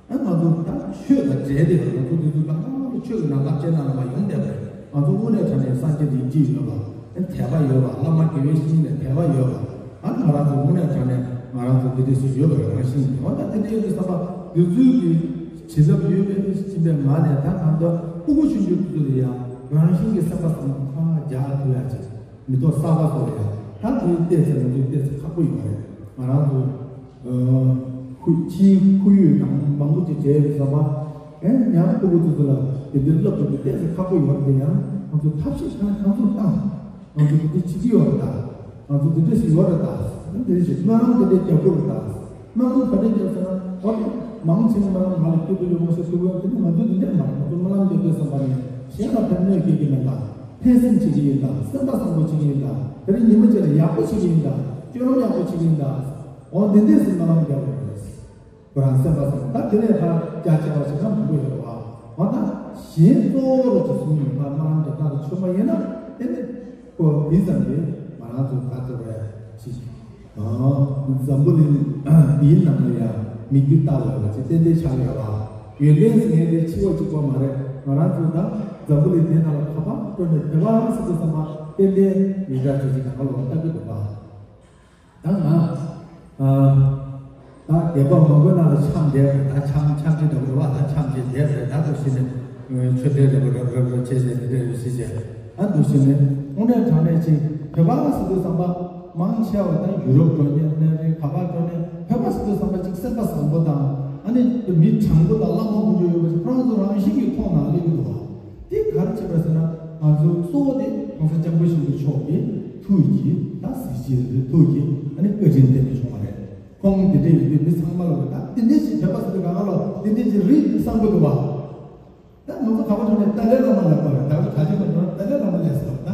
ཨ་ང་ཚོ་ད་ཆོས་དང་འབྲེལ་ཏེ་ང་ཚོ་དེ་ཚོ་གང་ག་ཆོས་ཀྱི་ནང་ལ་སྤྱན་ནང་ལ་མ་ཡོང་བསྡད་པ་རེད། ང་ཚོ་དངོས་གནས་དྲང་གནས་སངས་རྒྱས་ཡིན་གཅིག་ཡོད་པ། དད་པ་ཡོད་པ། བླ་མ་དགེ་བའི་བཤེས་གཉེན་ལ་དད་པ་ཡོད་པ། ཨ་ང་རང་ཚོ་དངོས་གནས་དྲང་གནས་ང་རང་ཚོ་འདི་འདྲས་སུ་ཡོད་པ་རང་བཞིན་ཡོད་ད། དེ་འདྲས་ཡོད་དུས་ཙམ་པ་དེ་ཚོའི་གི་བྱེད་ཐབས་ཡོད་པའི་ཕྱིན་པའི་ངང་ནས་ད་གང་ལྟར་སྤུ་གུ་ཆུང་ཆུང་དེ་ཚོ་ལ་ཡང་རང་བཞིན་གྱི་སེམས་པ་བཟང་པོ་ཁ་རྒྱག་ཐུབ་ཡ་ཅིག་མི་ཐོག་གསར་པ་ཚོ་ལ་ཡང་ད་དེ་བལྟས་ཚེ་ང་ཚོས་བལྟས་ཚེ་ཁག་པོ་ཡོད་རེད། ང་རང་ཚོ་ཁུ་ཕྱིའི་ཁོར་ཡུག་དང་མང་པོ་ཅིག་བྲལ་བའི་ཙམ་པ། ཨེ་ཡང་སྤུ་གུ་ཚོ་ཚོ་ལ་དེ་འདྲའི་བསླབ་དགོས་ཀྱི་ཏོག་ཙམ་ཁག་པོ་ཡོད་རེད་དེ། ཡང་ང་ཚོ་ཐབས་ཤེས་གང་གང་ཚོད་བཏང་། ང་ཚོ་དེ་འདྲ་བྱེད་ཀྱི་ཡོད་རེད་ད། ང་ཚོ་དེ་འདྲ་ཞིག་ཡོད་རེད་ད། དེ་འདྲ་ཞིག་སྨོན་ལམ་དེ་འདྲ་རྒྱག་དགོས་རེད་ད། སྨོན་ལམ་ག་འདྲ་རྒྱབ་ཟེར་ན། ཨོ་མང་ཆེ་བའི་སྨོན་ལམ་ང་ལ་སྐྱོ་པོ་ཡོད་མ་ཤེས་ཐུབ་ཡོད་དེ་ནི་ང་ཚོ་དེ་འདྲ་མ་རེད། ང་ཚོ་སྨོན་ལམ་རྒྱག་དགོས་བསམ་པ་ནི་གཞན་ལ་ཕན་གནོད་སྐྱེལ་གྱི་མེད་ད། ཕན་སེམས་བྱེད་ཀྱི་ཡིན་ད། སེམས་པ་བཟང་པོ་བྱེད་ཀྱི་ཡིན་ད། དེ་རིང་ཉི་མ་གཅིག་ལ་ཡག་པོ་བྱེད་ཀྱི་ཡིན་ད། སྤྱོད་ལམ་ཡག་པོ་བྱེད་ཀྱི་ཡིན་ད། འོ་འདི་འདྲས་སུ་སྨོན་ལམ་རྒྱག་དགོས་རེད། ཁོ་རང་སེམས་པ་བཟང་ད་དེ་ནས་ཕར་རྒྱ་ཆེ་བ་ཞིག་ན་མང་པོ་ཡོད་པ། འོ་ད་གཞན་གཙོ་བོ་རུ་ཅིག་བཟུང་ནས་ཕར་སྨོན་ལམ་དེ་དག་ཏུ་ཆོས་མ་ཡིན་ན་དེ་ནི་ཁོ་དེ་ཙམ་གྱིས་ང་རང་ཚོ་ག་ཚོད་རེད་ཅིག་འཛམ་བུ་གླིང་འདིའི་ནང་ལ་ཡང་མི་རྒྱུ་ལྟ་བ་ལ་ཅིག་ཏན་ཏན་ཆགས་ཡོད་པ། ཡོན་ཏན་ཟེར་མཁན་དེ་འཆི་བ་གཅིག་པོ་མ་རེད། ང་རང་ཚོ་ད་འཛམ་བུ་གླིང་འདིའི་ནང་ལ་ག་པར་འགྲོ་ནས་བོད་པ་ཟེར་དུས་ཙམ་པ་ཏན་ཏན་མི་འདྲ་ཆོས་ཅིག་གང་ག་ལོག་ལྟ་གི་འདུག་པ། ད་ང་ད་སྡེ་པ་མང་པོའི་ནང་ལ་འཁྱམས་བསྡད་པ། ད་འཁྱམས་འཁྱམས་ཀྱི་འདུག་རེད་བ། ད་འཁྱམས་ཀྱི་བསྡད་པ་རེད། ད་འདུག་བྱས་ནས་ཆོས་འབྲེལ་རེད་པ་རེད་རེད་རེད་བྱས་བྱས་འདི་འདྲ་ཡོད་སྲིད་བྱས། ཨ་འདུག་བྱས་ནས་དངོས་གནས་དྲང་གནས་ཅིག་བོད་པ་ཟེར་དུས་ཙམ་པ་མང་ཆེ་བ་ད་ཡུ་རོབ་འགྲོ་མཁན་ནས་རེད། ག་པར་འགྲོ་ནས་བོད་པ་ཟེར་དུས་ཙམ་པ་ཅིག་སེམས་པ་བཟང་པོ་དང་ཨ་ནི་མི་དྲང་པོ་དང་བླ་མ་དཀོན་མཆོག་ཡོད་པ་ཅིག་ཁོ་རང་ཚོ་རང་བཞིན་གྱིས་མཐོང་ནང་སླེབས་ཀྱི་འདུག་བ། དེ་ག་རེ་བྱེད་པ་ཟེར་ན་ང་ཚོ་གཙོ་བོ་དེ་༸གོང་ས་༸སྐྱབས་མགོན་ཆེན་པོ་མཆོག་གི་ཐུགས་ཀྱི་ད་གཟི་བརྗིད་རེད། ཐུགས་ཀྱི་ཨ་ནི་བཀའ་དྲིན་ལྡན་པའི་བྱུང་བ་རེད། ཁོང་འདི་འདྲ་ཡོད་དུས་མི་ཚང་མ་ལ་ད་འདི་འདྲ་ཞིག་བོད་པ་ཟེར་དུས་གང་ག་ལ་འདི་འདྲ་ཞིག་རེད་བསམ་གི་འདུག་བ། ད་ང་ཚོ་ག་པར་འགྲོ་ནས་ཏཱ་ལའི་བླ་མ་ལ་བསྐོར་བ། ད་ང་ཚོ་ག་ཅི་མ་འགྲོ་ན་ཏཱ་ལའི་བླ་མ་ལ་ཟེར་བ་ད།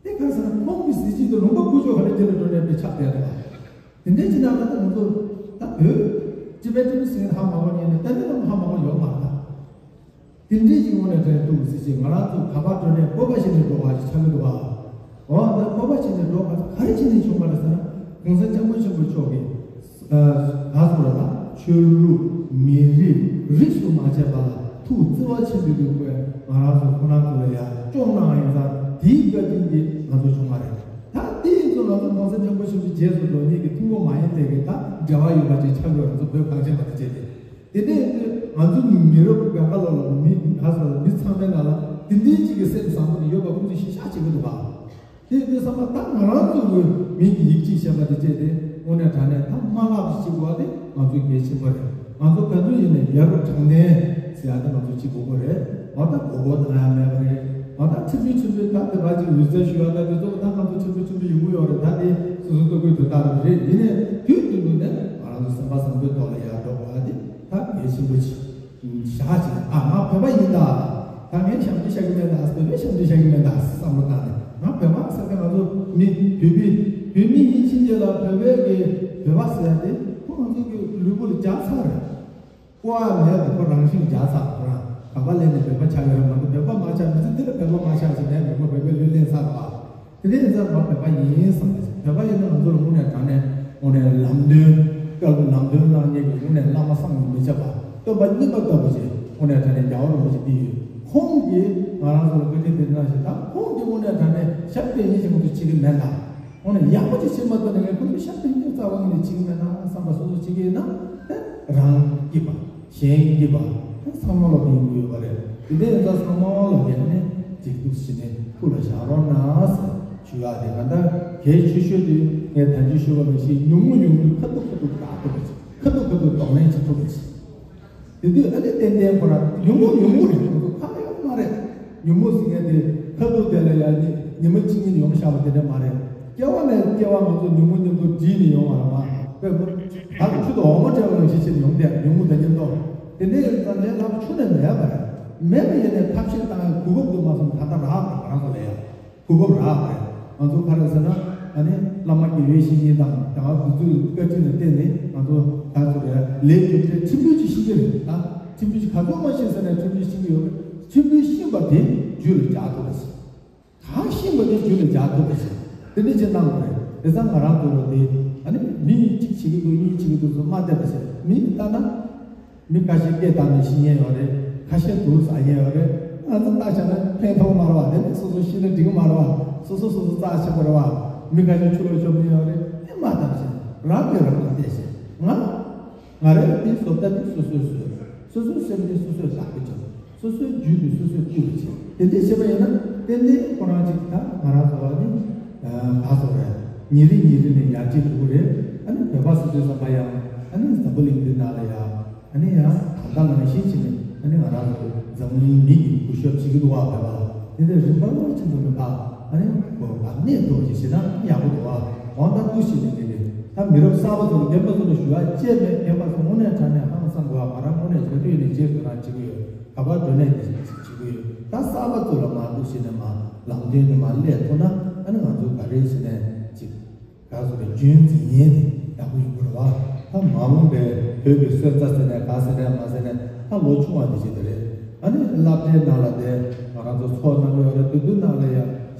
དེ་ག་རེ་ཟེར་ན་ཁོང་གི་གཟི་བརྗིད་དེ་ལུང་པ་ཁུག་ཀྱོག་ག་ལ་དེ་ལ་འགྲོ་ནས་དཔེ་ཆགས་བསྡད་འདུག་བ། དེ་འདྲའི་ཅིག་ནང་ལ་ད་ང་ཚོ་ད་བོད་ཅི་བས་ཅི་མི་ཟེར་ཧ་མ་གོ་ཉན་ནས་ཏཱ་ལའི་བླ་མ་ཧ་མ་གོ་ཡོད་མ་རེད་ད། དེ་འདྲའི་ཅིག་དངོས་གནས་དྲན་ཐུབ་ཟེར་ཅིག་ང་རང་ཚོ་ག་པར་འགྲོ་ནས་བོད་པ་ཞིག་ནས་འགྲོ་བ་ཞིག་ཆགས་ཀྱི་འདུག་བ། འོ་ད་བོད་པ་ཞིག་ནས་འགྲོ་བ་ག་རེ་བྱས་ནས་བྱུང་བ་རེད་ཟེར་ན་༸གོང་ས་༸སྐྱབས་མགོན་ཆེན་པོ་མཆོག་གིས་ད་ག་ཟེར་བ་ལ་ཆོས་ལུགས་མི་རིགས་རིས་སུ་མ་ཆད་པ་ལ་ཐུགས་བརྩེ་བ་ཆེན་པོའི་སྒོས་ང་རང་ཚོ་ཁོ་རང་ཚོ་ལ་ཡང་སྐྱོང་གནང་ཡིན་ཙང་དེའི་བཀའ་དྲིན་གྱིས་ང་ཚོ་བྱུང་བ་རེད། ད་དེ་ཡིན་ཙང་ང་ཚོ་༸གོང་ས་༸སྐྱབས་མགོན་ཆེན་པོ་རྗེས་སུ་འགྲོ་མཁན་གྱི་ཐུན་མོང་མ་ཡིན་པའི་གི་ད་འབྲེལ་བ་ཡོད་པ་ཅིག་ཆགས་ཡོད། ང་ཚོ་བོད་གངས་ཅན་པ་དེ་བྱས་ཏེ། དེ་འདྲ་ཡིན་དུས་ང་ཚོ་མི་རབས་གང་ག་ལོ་ལ་མི་ག་ས་ལ་མི་ཚང་མའི་ནང་ལ་དེ་འདྲའི་གཅིག་གི་སེམས་བཟང་པོ་དེ་ཡོད་པ་ཁོང་ཚོས་ཤེས་བྱ་བྱེད་ཀྱི་འདུག་ག། དེ་ཡིན་དུས་ཙམ་པ་ད་ང་རང་ཚོ་གི་མི་གི་ཡིད་ཆེས་བྱས་པ་དེ་བྱས་ཏེ་དངོས་གནས་དྲང་གནས་ད་མ་བརླག་པ་ཞིག་དགོས་པ་དེ་ང་ཚོའི་གལ་ཆེན་པོ་རེད། ང་ཚོ་ག་ཚོད་ཡིན་ནའི་ཡ་རབས་དྲང་བདེན་ཟེར་ཡ་དེ་ང་ཚོ་གཅིག་དགོས་ཀྱི་རེད། འོ་ད་མགོ་སྐོར་བཏང་ཡ་མེད་པ་རེད། འོ་ད་ཁྲིམས་དཔོན་ཆེན་པོས་ད་དེ་བ་ཅིག་འོད་ཟེར་ཞུ་ཡ་ད་དེ་ཚོ་ད་ང་ཚོ་ཁྲིམས་དཔོན་ཆེན་པོ་ཡོང་གི་ཡོད་རེད། ད་དེ་སོ་སོ་ལྟ་སྐུལ་དེ་ལྟར་རེད། ཡིན་ནའི་དུས་རྒྱུན་དུ་ནས་ང་རང་ཚོ་སེམས་པ་བཟང་པོའི་ཐོག་ལ་ཡར་འགྲོ་དགོས་པ་དེ་ད་གལ་ཆེན་པོ་ཅིག་བཞག་ཅིག་ཨ་ང་བོད་པ་ཡིན་ད། ད་ངས་ཞབས་འདྲེན་བྱ་གི་མེད་ད། བོད་པས་ཞབས་འདྲེན་བྱ་གི་མེད་ད་བསམ་བློ་བཏང་ནས་ང་བོད་པ་ཟེར་ཏེ་ང་ཚོ་མི་བོད་པའི་བོད་མི་ཡིན་ཕྱིན་ཆད་ལ་བོད་པའི་གི་བོད་པ་ཟེར་ཡ་དེ་ཁོ་ང་ཚོ་གི་ལུས་པོ་ལ་འཇགས་ཚར་རེད། ཀོ་བ་མེད་པ་ཁོ་རང་བཞིན་འཇགས་ཚར། ཁོ་རང་ག་པ་ལེན་ནས་བོད་པ་ཆགས་ཡོད་རེད་མ་གཏོགས་བོད་པ་མ་ཆགས་མི་ཚེ་འདི་ལ་བོད་པ་མ་ཆགས་ཟེར་ནས་མི་ཁོ་བོད་པའི་ལུས་ལེན་ཚར་བ། དེ་འདྲ་ཡིན་ཙང་ང་བོད་པ་ཡིན་བསམ་པ་ཞིག་བོད་པ་ཡིན་ན་ང་ཚོ་ལ་དངོས་གནས་དྲང་གནས་དངོས་གནས་ལམ་སྟོན་སྐལ་བ་ལམ་སྟོན་གནང་མཁན་གྱི་དངོས་གནས་བླ་མ་བསམ་གྱིས་མི་ཁྱབ་པ་སྟོན་པ་རྙིང་པ་ལྟ་བུ་ཞིག་དངོས་གནས་དྲང་གནས་རྒྱལ་བ་རིན་པོ་ཆེ་འདི་ཡོད། ཁོང་གིས་ང་རང་ཚོ་ལ་བཀའ་དྲིན་དེ་འདྲ་གནང་ཞིག་ད་ཁོང་གིས་དངོས་གནས་དྲང་གནས་ཞབས་པད་སྙིང་རྗེ་ང་ཚོ་བྱེད་ཀྱི་མེད་ལ། འོ་ན་ཡག་པོ་ཅིག་བྱེད་མ་ཐུབ་ན་ངས་ཁོ་ཚོའི་ཤ་སྟོན་རྒྱུ་རྩ་བ་ཉིད་ནས་བྱེད་ཀྱི་མེད་ན་བསམ་པ་སོ་སོ་བྱེད་ཀྱི་ཡིན་ན་དེ་རང་སྐྱིད་པ། གཞན་གྱིས་པ་ཚང་མ་ལོ་ཡིན་དགོས་ཡོད་པ་རེད། དེ་འདྲ་ཡིན་ཙང་ཚང་མ་ལོ་ཡིན་ནས་ཅིག་ཏུ་ཕྱིན་ནས་ཐུགས་ལ་བཞག་རོགས་གནང་ཟེར་ཞུ་ཡག་དེ་ག་འདྲ་གལ་ཆེ་ཤོས་དེ་ངས་ད་གིན་ཞུས་པ་ནང་བཞིན་ཉུང་མོ་ཉུང་མོ་ཁ་ཐུག་ཁ་ཐུག་བདག་ཐུབ་པ་ཅིག་ཁ་ཐུག་ཁ་ཐུག་གདོང་ལེན་བྱེད་ཐུབ་པ་ཅིག་དེ་དུས་ཨ་ནི་ཏན་ཏན་ཁོ་རང་ཉུང་མོ་ཉུང་མོ་རེད། ཁོ་ཚོ་ཁག་ཡོད་མ་རེད། ཉུང་མོ་ཟེར་མཁན་དེ་ཁ་ཐུག་དེ་ལ་ཡང་ཉི་ཉི་མ་གཅིག་གཉིས་ཡོང་བཞག་པ་དེ་འདྲ་མ་རེད། སྐྱེ་བ་ནས་སྐྱེ་བ་ང་ཚོ་ཉུང་མོ་ཉུང་མོ་བསྒྲིལ་ནས་ཡོང་བ་རེད་མ། དཔེ་མོ་ད་ཆུ་དང་འོ་མ་འདྲ་བ་ནང་བཞིན་བྱས་ནས་ཡོང་དེ་ཉུང་མོ་དང་མཉམ་དུ། དེ་འདྲ་ཡིན་ཙང་ལས་སླ་པོ་ཆུ་ནས་མེད་པ་རེད། མེད་པ་ཡིན་ནའི་ཐབས་ཤེས་བཏང་ཡང་གོ་སྐབས་འདུག་མ་སོང་ད་ལྟ་རག་པ་རང་ཚོ་ལ་ཡང་། གོ་སྐབས་རག་པ་རེད། ང་ཚོ་ག་རེ་ཟེར་ན། ཨ་ནི་བླ་མ་དགེ་བའི་བཤེས་གཉེན་དང་ད་བདུད་རྩིའི་བཀའ་དྲིན་ལ་བརྟེན་ནས་ང་ཚོ་ད་ཚོ་རེད་ལས་རྒྱུ་འབྲས་ཕྲན་བུ་ཅིག་ཤེས་ཀྱི་རེད། ད་ཕྲན་བུ་ཅིག་ག་ཚོད་མ་ཤེས་ཟེར་ནས་ཕྲན་བུ་ཤེས་ཀྱི་ཡོད་རེད། ཕྲན་བུ་ཤེས་པ་དེ་རྒྱུད་ལ་འཇགས་ཐུབ་པ་ཞིག་ད་ཤེས་པ་དེ་རྒྱུད་ལ་འཇགས་ཐུབ་པ་ཞིག་དེ་འདྲ་ཅིག་གནང་དགོས་རེད། དེ་ཙང་ང་རང་ཚོ་ལ་དེ་ཨ་ནི་མི་གཅིག་བྱེད་ཀྱི་འདུག་གཉིས་བྱེད་ཀྱི་འདུག་ཚོ་མ་བལྟས་པ་ཞིག་མི་ལྟ་ན། མི་ཁ་ཤས་སྐད་བཏང་ནས་ཤི་ཉེན་ཡོད་རེད། ཁ་ཤས་དུག་ཟ་ཉེན་ཡོད་རེད། ང་ཚོ་ལྟ་བྱས་ན་ཕན་ཐོགས་མ་རེད་བ། དེ་ནས་སོ་སོ་ཤི་ན་འགྲིག་གི་མ་རེད་བ། སོ་སོ་སོ་སོ་རྩ་ཆེན་པོ་རེད་བ། མི་ཁ་ཤས་ཆུ་ལོག་ཤོར་ཉེན་ཡོད་རེད། དེ་མ་བཏང་བྱས་རང་གིས་རང་ལ་བལྟས་བྱས་ང་། ང་རང་གི་བཟོ་ལྟ་དེ་སོ་སོས་བཟོས། སོ་སོའི་སེམས་ནི་སོ་སོས་བདག་གིས་བྱས། སོ་སོའི་རྒྱུད་དེ་སོ་སོས་བཏུལ་བྱས། དེ་འདྲ་བྱས་པ་ཡིན་ན་ཏན་ཏན་ཁོ་རང་ཅིག་ད་ང་རང་ཚོ་བ་ནི་ག་ཚོད་རེད། ཉིན་རེ་ཉིན་རེ་ནས་ཡར་རྒྱས་འགྲོ་གི་རེད། ཨ་ནི་བོད་པ་སུ་དུས་བསམ་པ་ཡང་ཨ་ནི་འཛམ་བུ་གླིང་འདི་ནང་ལ་ཡང་། ཨ་ནི་ཡང་ད་ལྟ་ནང་བཞིན་བྱས་ནས་ཨ་ནི་ང་རང་ཚོ་འཛམ་གླིང་མི་གི་གུས་ཞབས་བྱེད་ཀྱི་འདུག་བ། བོད་པ་ལ་དེ་འདྲ་རིམ་པ་ཆེན་པོ་མིན་པ། ཨ་ནི་གོ་བ་གནས་ཐུབ་ཅིག་བྱེད་ན་ཡག་པོ་འདུག་བ། འོ་ད་འདུག་བྱས་ནས་དེ་ནས་ད་མི་རབས་གསར་པ་ཚོ་ལ་རྒན་པ་ཚོ་ལ་ཞུ་བ་བཅས་མེད། རྒན་པ་ཚོ་དངོས་གནས་དྲང་གནས་ཧང་སང་དགོས་བ། ང་རང་དངོས་གནས་ཞུ་དུས་ནས་རྗེས་སུ་རང་བྱེད་ཀྱི་ཡོད། ག་པར་འགྲོ་ནས་ནས་བྱེད་ཀྱི་ཡོད། ད་གསར་པ་ཚོ་ལ་མ་འདུག་བྱས་ནས་མ་ལམ་སྟོན་དུ་མ་སླེབས་ཐུབ་ན་ཨ་ནི་ང་ཚོ་ག་རེ་བྱས་ནས་ཅིག་ག་ཚོད་རེད། རྒྱུན་འཛིན་ཡས་དེ་ཡག་པོ་ཡོང་གི་རེད་བ། ད་མ་འོངས་པའི་བོད་ཀྱི་སོན་རྩ་ཟེར་ནས་ག་ཟེར་ནས་མ་ཟེར་ནས་ད་ལོ་ཆུང་བ་དེ་བྱེད་དེ་རེད། ཨ་ནི་སློབ་གྲྭའི་ནང་ལ་དེ་ང་རང་ཚོ་ཚོགས་གནང་གི་ཡོད་རེད། དེ་དུས་ནང་ལ་ཡ་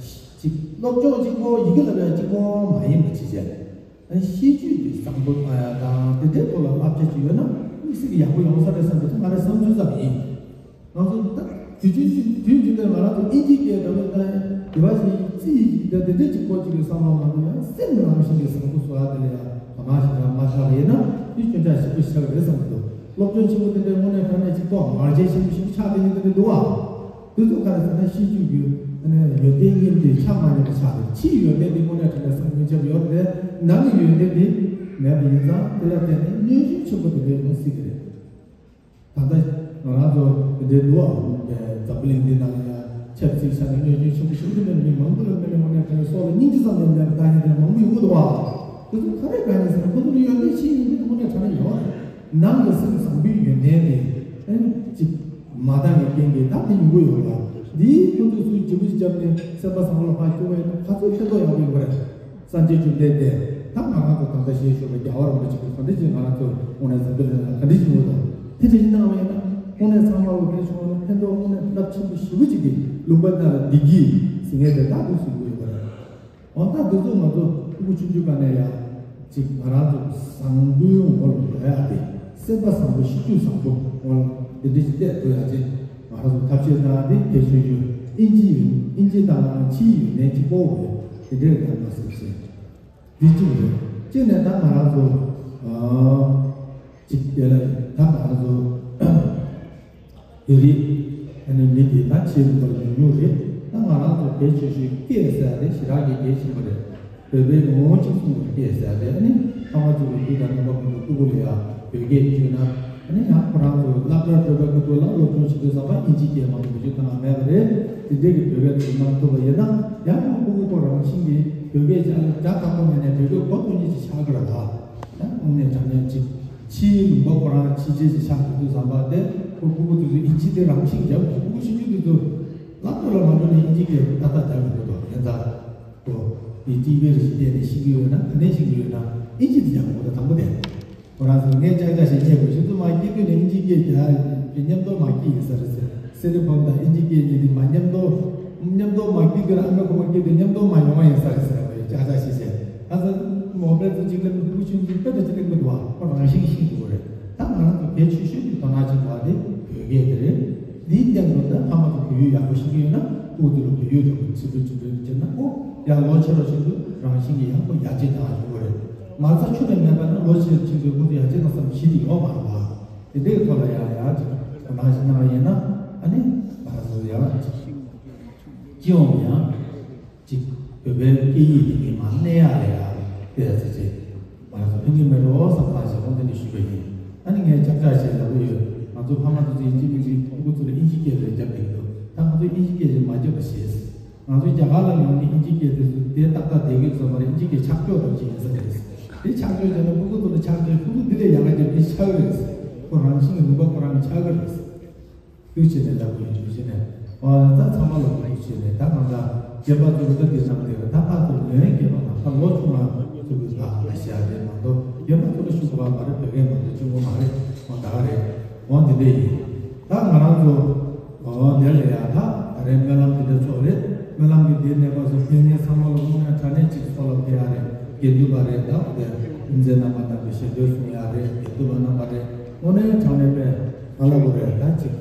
ཅིག་སློབ་སྦྱོང་གཅིག་པོ་ཡི་གེ་ལ་ཡ་གཅིག་པོ་མ་ཡིན་པ་བྱེད་བྱས། ཨ་ནི་ཤེས་བརྗོད་ཀྱི་བཟང་པོ་དང་དེ་འདྲའི་ཐོག་ལ་བསླབ་བྱ་ཅིག་ཡོད་ན་དམིགས་བསལ་གྱི་ཡག་པོ་ཡོང་ས་རེད་བསམ་པའི་ང་རའི་བསམ་ཚུལ་ཙམ་ཡིན། ང་ཚོ་ད་དུས་ཆེན་ཞིག་དུས་རྒྱུན་དུ་ང་རང་ཚོ་ཨིན་ཇིའི་སྐད་འདྲ་པོ་དང་དེ་བ་ཞིག་རྩིས་ཡིག་འདྲ་དེ་འདྲ་ཅིག་སྐོར་ཅིག་གི་བསམ་བློ་མ་གཏོང་ཡང་སེམས་ནང་བཞིན་གྱི་བཟང་པོ་བཟོ་ཡ་དེ་ལ་ཡང་དོ་སྣང་ཞིག་རང་མ་བཞག་པ་ཡིན་ན་དེ་སྐྱོན་ཆ་ཞིག་པོ་ཞིག་རེད་བསམ་གྱི་འདུག་སློབ་སྦྱོང་ཆེན་པོ་དེ་འདྲའི་དངོས་གནས་དྲང་གནས་ཅིག་ཏོག་མར་ཆེན་ཆེན་པོ་ཞིག་ཆགས་བསྡད་ཀྱི་དེ་འདྲ་འདུག་བ། དེ་ཚོ་ག་རེ་ཟེར་ན་ཤེས་རྒྱུད་ཀྱི་ཡོན་ཏན་སྙིང་རྗེ་ཆགས་མ་ཉན་པ་ཆགས་འདུག་ཕྱིའི་ཡོན་ཏན་དེ་དངོས་གནས་དྲང་གནས་བསམ་ངན་ཆགས་ཡོད་རེད། ནང་གི་ཡོན་ཏན་དེ་མེད་པ་ཡིན་ཙང་དེ་ལ་བརྟེན་ནས་གནོད་སྐྱོན་ཆེན་པོ་དེ་འདྲ་ཡོང་སྲིད་ཀྱི་རེད། ད་ལྟ་ང་རང་ཚོ་འདི་འདྲའི་འདུག་ཨ། འཛམ་བུ་གླིང་འདི་ནང་ལ་ཡང་ཆབ་སྲིད་ཆ་ནས་གནོད་སྐྱོན་ཆེན་པོ་ཞིག་འདི་འདྲ་མི་མང་པོ་ལ་མི་ལ་དངོས་གནས་དྲང་གནས་སྲོག་ལ་སྙིང་རྗེ་ཙམ་ཡང་མེད་པ་ལྟ་མཁན་དེ་འདྲ་མང་པོ་ཡོང་གི་འདུག་ཨ། དེ་ཚོ་ག་རེ་ག་ཡིན་ཟེར་ན་ཁོ་ཚོ་ལ་ཡོན་ཏན་ཤེས་ཡོན་ཏན་དངོས་གནས་དྲང་གནས་ཡོད་རེད། ནང་གི་སེམས་བཟང་པོའི་ཡོན་ཏན་དེ་ཨེ་ཅིག་མ་འདང་བའི་རྐྱེན་གྱིས་ད་དེ་ཡོང་གི་ཡོད་རེད། འདིའི་ཁོ་ཚོས་སུས་ལྗིད་པོ་ཞིག་བརྒྱབ་ནས་སེམས་པ་བཟང་པོ་ལ་ཕར་བསྐྱུར་བ་ཡིན་ན་ག་ཚོད་ཕན་ཐོགས་ཡག་པོ་ཡོང་གི་རེད། སངས་རྒྱས་བཅོམ་ལྡན་འདས་ད་ང་རང་ཚོ་ད་ལྟ་ཞལ་བཞུགས་པའི་རྒྱལ་བ་རིན་པོ་ཆེ་གིས་ག་འདྲ་ཅིག་ང་རང་ཚོ་དངོས་གནས་འཛམ་བུ་གླིང་ལ་ག་འདྲ་ཅིག་ཡོད་དང་དེ་འདྲ་ཅིག་གནང་བ་ཡིན་ན་དངོས་གནས་ཚང་མ་ལ་ཕན་ཆུང་བ་ན་ཕན་ཐོགས་དངོས་གནས་རླབས་ཆེན་པོ་ཞེ་པོ་ཅིག་གི་ལུང་པ་ན་ལ་བདེ་སྐྱིད་ཟེར་མཁན་དེ་ད་འདུག་སེ་ཡོང་གི་ཡོད་པ་རེད། འོ་ད་འདི་ཚོ་ང་ཚོ་ཕྲུ་གུ་ཆུང་ཆུང་སྒང་ནས་ཡང་ཅིག་ང་རང་ཚོ་བཟང་པོའི་ངོ་ལ་འགྲོ་ཡག་དེ་སེམས་པ་བཟང་པོ་ཤེས་རྒྱུད་བཟང་པོ་ངོ་ལ་དེ་འདྲ་ཞིག་བལྟས་འགྲོ་ཡག་ཅིག་ང་རང་ཚོ་ཐབས་ཤེས་གནང་དེ་གལ་ཆེ་ཤོས་ཨིན་ཇི་ཡིན། ཨིན་ཇི་དང་ཕྱིའི་ཡོན་ཏན་གཅིག་པོ་རེད། དེ་འདྲའི་གནང་དགོས་ཟེར་བཤད། འདི་གཅིག་རེད། གཅིག་ནས་ད་ང་རང་ཚོ་ཨ་ཅིག་དེ་ལ་ད་ང་རང་ཚོ་དེ་རིགས་ཨ་ནི་མི་དེ་ད་ཆེས་ལུང་པར་ཉུང་ཉུང་རེད། ད་ང་རང་ཚོ་གལ་ཆེ་ཤོས་སྐད་ཟེར་ཡ་དེ་ཞེ་དྲག་གི་གལ་ཆེན་པོ་རེད། བོད་པའི་ངོ་བོ་གཅིག་མཚུངས་པའི་སྐད་ཟེར་ཡ་དེ་ཨ་ནི་ཕ་མ་ཚོ་གི་དུས་དང་རྣམ་པ་ཀུན་ཏུ་སྤུ་གུ་ལ་ཡང་བོད་སྐད་བསྐྱོན་ན་ཨ་ནི་ཡང་ཁོ་རང་ཚོ་སློབ་གྲྭར་འགྲོ་བའི་སྐབས་དུས་ལ་སློབ་སྦྱོང་བྱེད་དུས་ཙམ་པ་ཨིན་ཇིའི་སྐད་མང་པོ་བེད་སྤྱོད་གཏོང་ཡ་མེད་པ་རེད། དེ་འདྲའི་གི་བོད་སྐད་དེ་གནང་ཐུབ་པ་ཡིན་ན་ཡང་ཁོ་སྤུ་གུ་ཁོ་རང་བཞིན་གྱིས་བོད་སྐད་ཅིག་ཨ་ནི་སྒྲ་དག་པོ་མེད་ནས་བོད་སྐད་གོ་ཐོས་མཁན་ཅིག་ཆགས་ཀྱི་རེད་བ། ཡང་དངོས་གནས་དྲང་གནས་ཅིག་ཕྱིའི་ལུང་པ་ཁོ་རང་ཕྱི་རྒྱལ་ཅིག་ཆགས་འགྲོ་དུས་ཙམ་པ་དེ་ཁོ་སྤུ་གུ་དེ་ཚོས་ཨིན་ཇི་དེ་རང་བཞིན་རྒྱབ་ཀྱི་སྤུ་གུ་ཆུང་ཆུང་དེ་ཚོ་སློབ་གྲྭ་ལ་མ་འགྲོ་ནས་ཨིན་ཇི་སྐད་ཏག་ཏག་རྒྱབ་ཀྱི་འདུག་དོ། ཡིན་ཙང་ཁོ་དེ་ཊི་ཝི་རེ་ཞིག་བལྟས་ནས་ཤེས་ཀྱི་ཡོད་ན་ག་ནས་ཤེས་ཀྱི་ཡོད་ན་ཨིན་ཇི་དེ་རྒྱབ་དགོས་དོ། དང་པོ་དེ་ཁོ་རང་ཚོ་ངས་ཅག་ཅག་ཞིག་རྙེད་དགོས། ཁྱེད་ཚོ་མ་སྐྱེས་དུས་ནས་ཨིན་ཇི་སྐད་རྒྱག་མཉམ་དུ་མ་སྐྱེས་ཡིན་ས་རེད་ཟེར། སེ་རི་ཕམ་དང་ཨིན་ཇི་སྐད་གཉིས་དེ་མ་མཉམ་དུ་མཉམ་དུ་མ་སྐྱེས་དུས་ཨ་མའི་ཁོག་མ་སྐྱེས་དུས་མཉམ་དུ་མ་ཡོང་བ་ཡིན་ས་རེད་ཟེར་བ་ཡོད། ཅག་ཅག་ཞིག་བྱས། ང་ཚོ་མོ་པས་ཚོ་གཅིག་ལ་ཕྲུ་གུ་ཆུང་ཆུང་དཔེ་དང་གཅིག་ལ་མི་འདུག་བ། ཁོ་རང་བཞིན་ཤེས་དགོས་རེད། ད་ང་རང་ཚོ་གལ་ཆེ་ཤོས་ཀྱི་དོ་སྣང་བྱེད་དགོས་པ་དེ་བོད་སྐད་དེ་རེད། འདིའི་སྟེང་དུ་ད་ཕ་མ་ཚོ་བོད་ཡིག་ཡག་པོ་ཤེས་ཀྱི་ཡོད་ན་ཕྲུ་གུ་དེ་ལ་བོད་ཡིག་ལ་ཁོ་ཚིག་འབྲུ་གཅིག་འབྲུ་བྱས་ན་ཁོ་ཡང་ལོ་ཆེ་རུ་ཕྱིན་དུས་རང་བཞིན་གྱིས་ཡག་པོ་ཡར་རྒྱས་བཏང་ཡག་ཡོང་གི་རེད། མ་རྩ་ཆུ་ནས་མེད་པ་ན་ལོ་ཆེ་རུ་ཕྱིན་དུས་ཁོ་ཚོ་ཡར་རྒྱས་གཏོང་བསམ་གཞི་དེ་ཡོད་མ་རེད་བ། དེ་འདྲའི་ཐོག་ལ་ཡང་ཡང་ཅིག་དོ་སྣང་ཞིག་གནང་བ་ཡིན་ན། ཨ་ནི་ང་རང་ཚོ་ཡང་ཅིག་སྤྱི་ཡོངས་ཡང་ཅིག་བོད་པའི་སྐད་ཡིག་དེ་གའི་མར་གནས་ཡག་ལ་ཡང་དེ་ཡང་ཚེ་ཚེ་ང་རང་ཚོ་ཕན་གྱི་མེད་འགྲོ་བསམ་ཐག་ཆོད་པ་འདི་འདྲ་ཞུས་པ་ཡིན། ཨ་ནི་ངས་ཅག་ཅག་བྱས་ལབ་ཀྱི་ཡོད། ང་ཚོ་ཕ་མ་ཚོ་ཚོས་གཅིག་མིན་གཅིག་ཕྲུ་གུ་ཚོ་ལ་ཨིན་ཇི་སྐད་རེ་རྒྱབ་བསྡད་ཀྱི་འདུག་ད་ང་ཚོ་ཨིན་ཇི་སྐད་རེ་མ་རྒྱབ་པ་བྱས། ང་ཚོ་རྒྱ་གར་ལ་ཡོང་ནས་ཨིན་ཇི་སྐད་དེ་ཚོ་དེ་ཏག་ཏག་བསྡད་ཀྱི་ཡོད་ས་མ་རེད། ཨིན་ཇི་སྐད་ཆག་ཆོག་རང་ཅིག་ཡིན་ས་རེད། དེ་ཆག་ཆོག་བྱས་ན་ཕྲུ་གུ་ཚོ་ལ་ཆག་ཆོག་ཕྲུ་གུ་འདི་ལས་ཡག་ག་རྒྱབ་ནས་ཆག་གི་རེད། ཁོ་རང་བཞིན་གྱི་ལུང་པ་ཁོ་རང་གིས་ཆག་གི་རེད། ཐུགས་རྗེ་ཆེ་ནས་ལབ་དགོས་ཡོད་ཅེས་ནས། ཨོ་ད་ཚང་མ་ལ་ཐུགས་རྗེ་ཆེ་ནས། ད་གང་ལྟར་རྒན་པ་ཚོ་ལ་ད་འདི་གནང་དེ་ད་ཕར་ཚུར་ལོན་རྒན་པ་དང་ད་ལོ་ཆུང་བ་ཚོ་གི་ད་ལ་ཤ་རེད་མ་གཏོགས་རྒན་པ་ཚོ་ལ་ཤུགས་པ་མ་རེད། བོད་སྐད་མ་གཏོགས་གཅིག་པོ་མ་རེད། ཨོ་ད་ག་རེད། ཨོ་འདི་འདྲས་ཡིན། ད་ང་རང་ཚོ་ཨོ་དེ་ལ་ཡ་ད་ད་རེད། སྨོན་ལམ་འདི་འདྲ་ཚོགས་རེད། སྨོན་ལམ་གྱི་འདིའི་གནས་སྐབས་སུ་ཕེབས་མཁན་ཚང་མ་ལ་དངོས་གནས་དྲང་གནས་ཅིག་ཚོགས་ལ་ཕེབས་ཡ་རེད། དགེ་འདུན་པ་རེད། ད་དེ་དབུ་མཛད་རྣམ་པ་རྣམས་ཀྱི་ཞལ་འདོན་གསུང་ཡ་རེད། དགེ་འདུན་པ་རྣམ་པ་རེད། དངོས་གནས་དྲང་གནས་པས་ག་ལ་གོ་རེད། ད་ཅིག་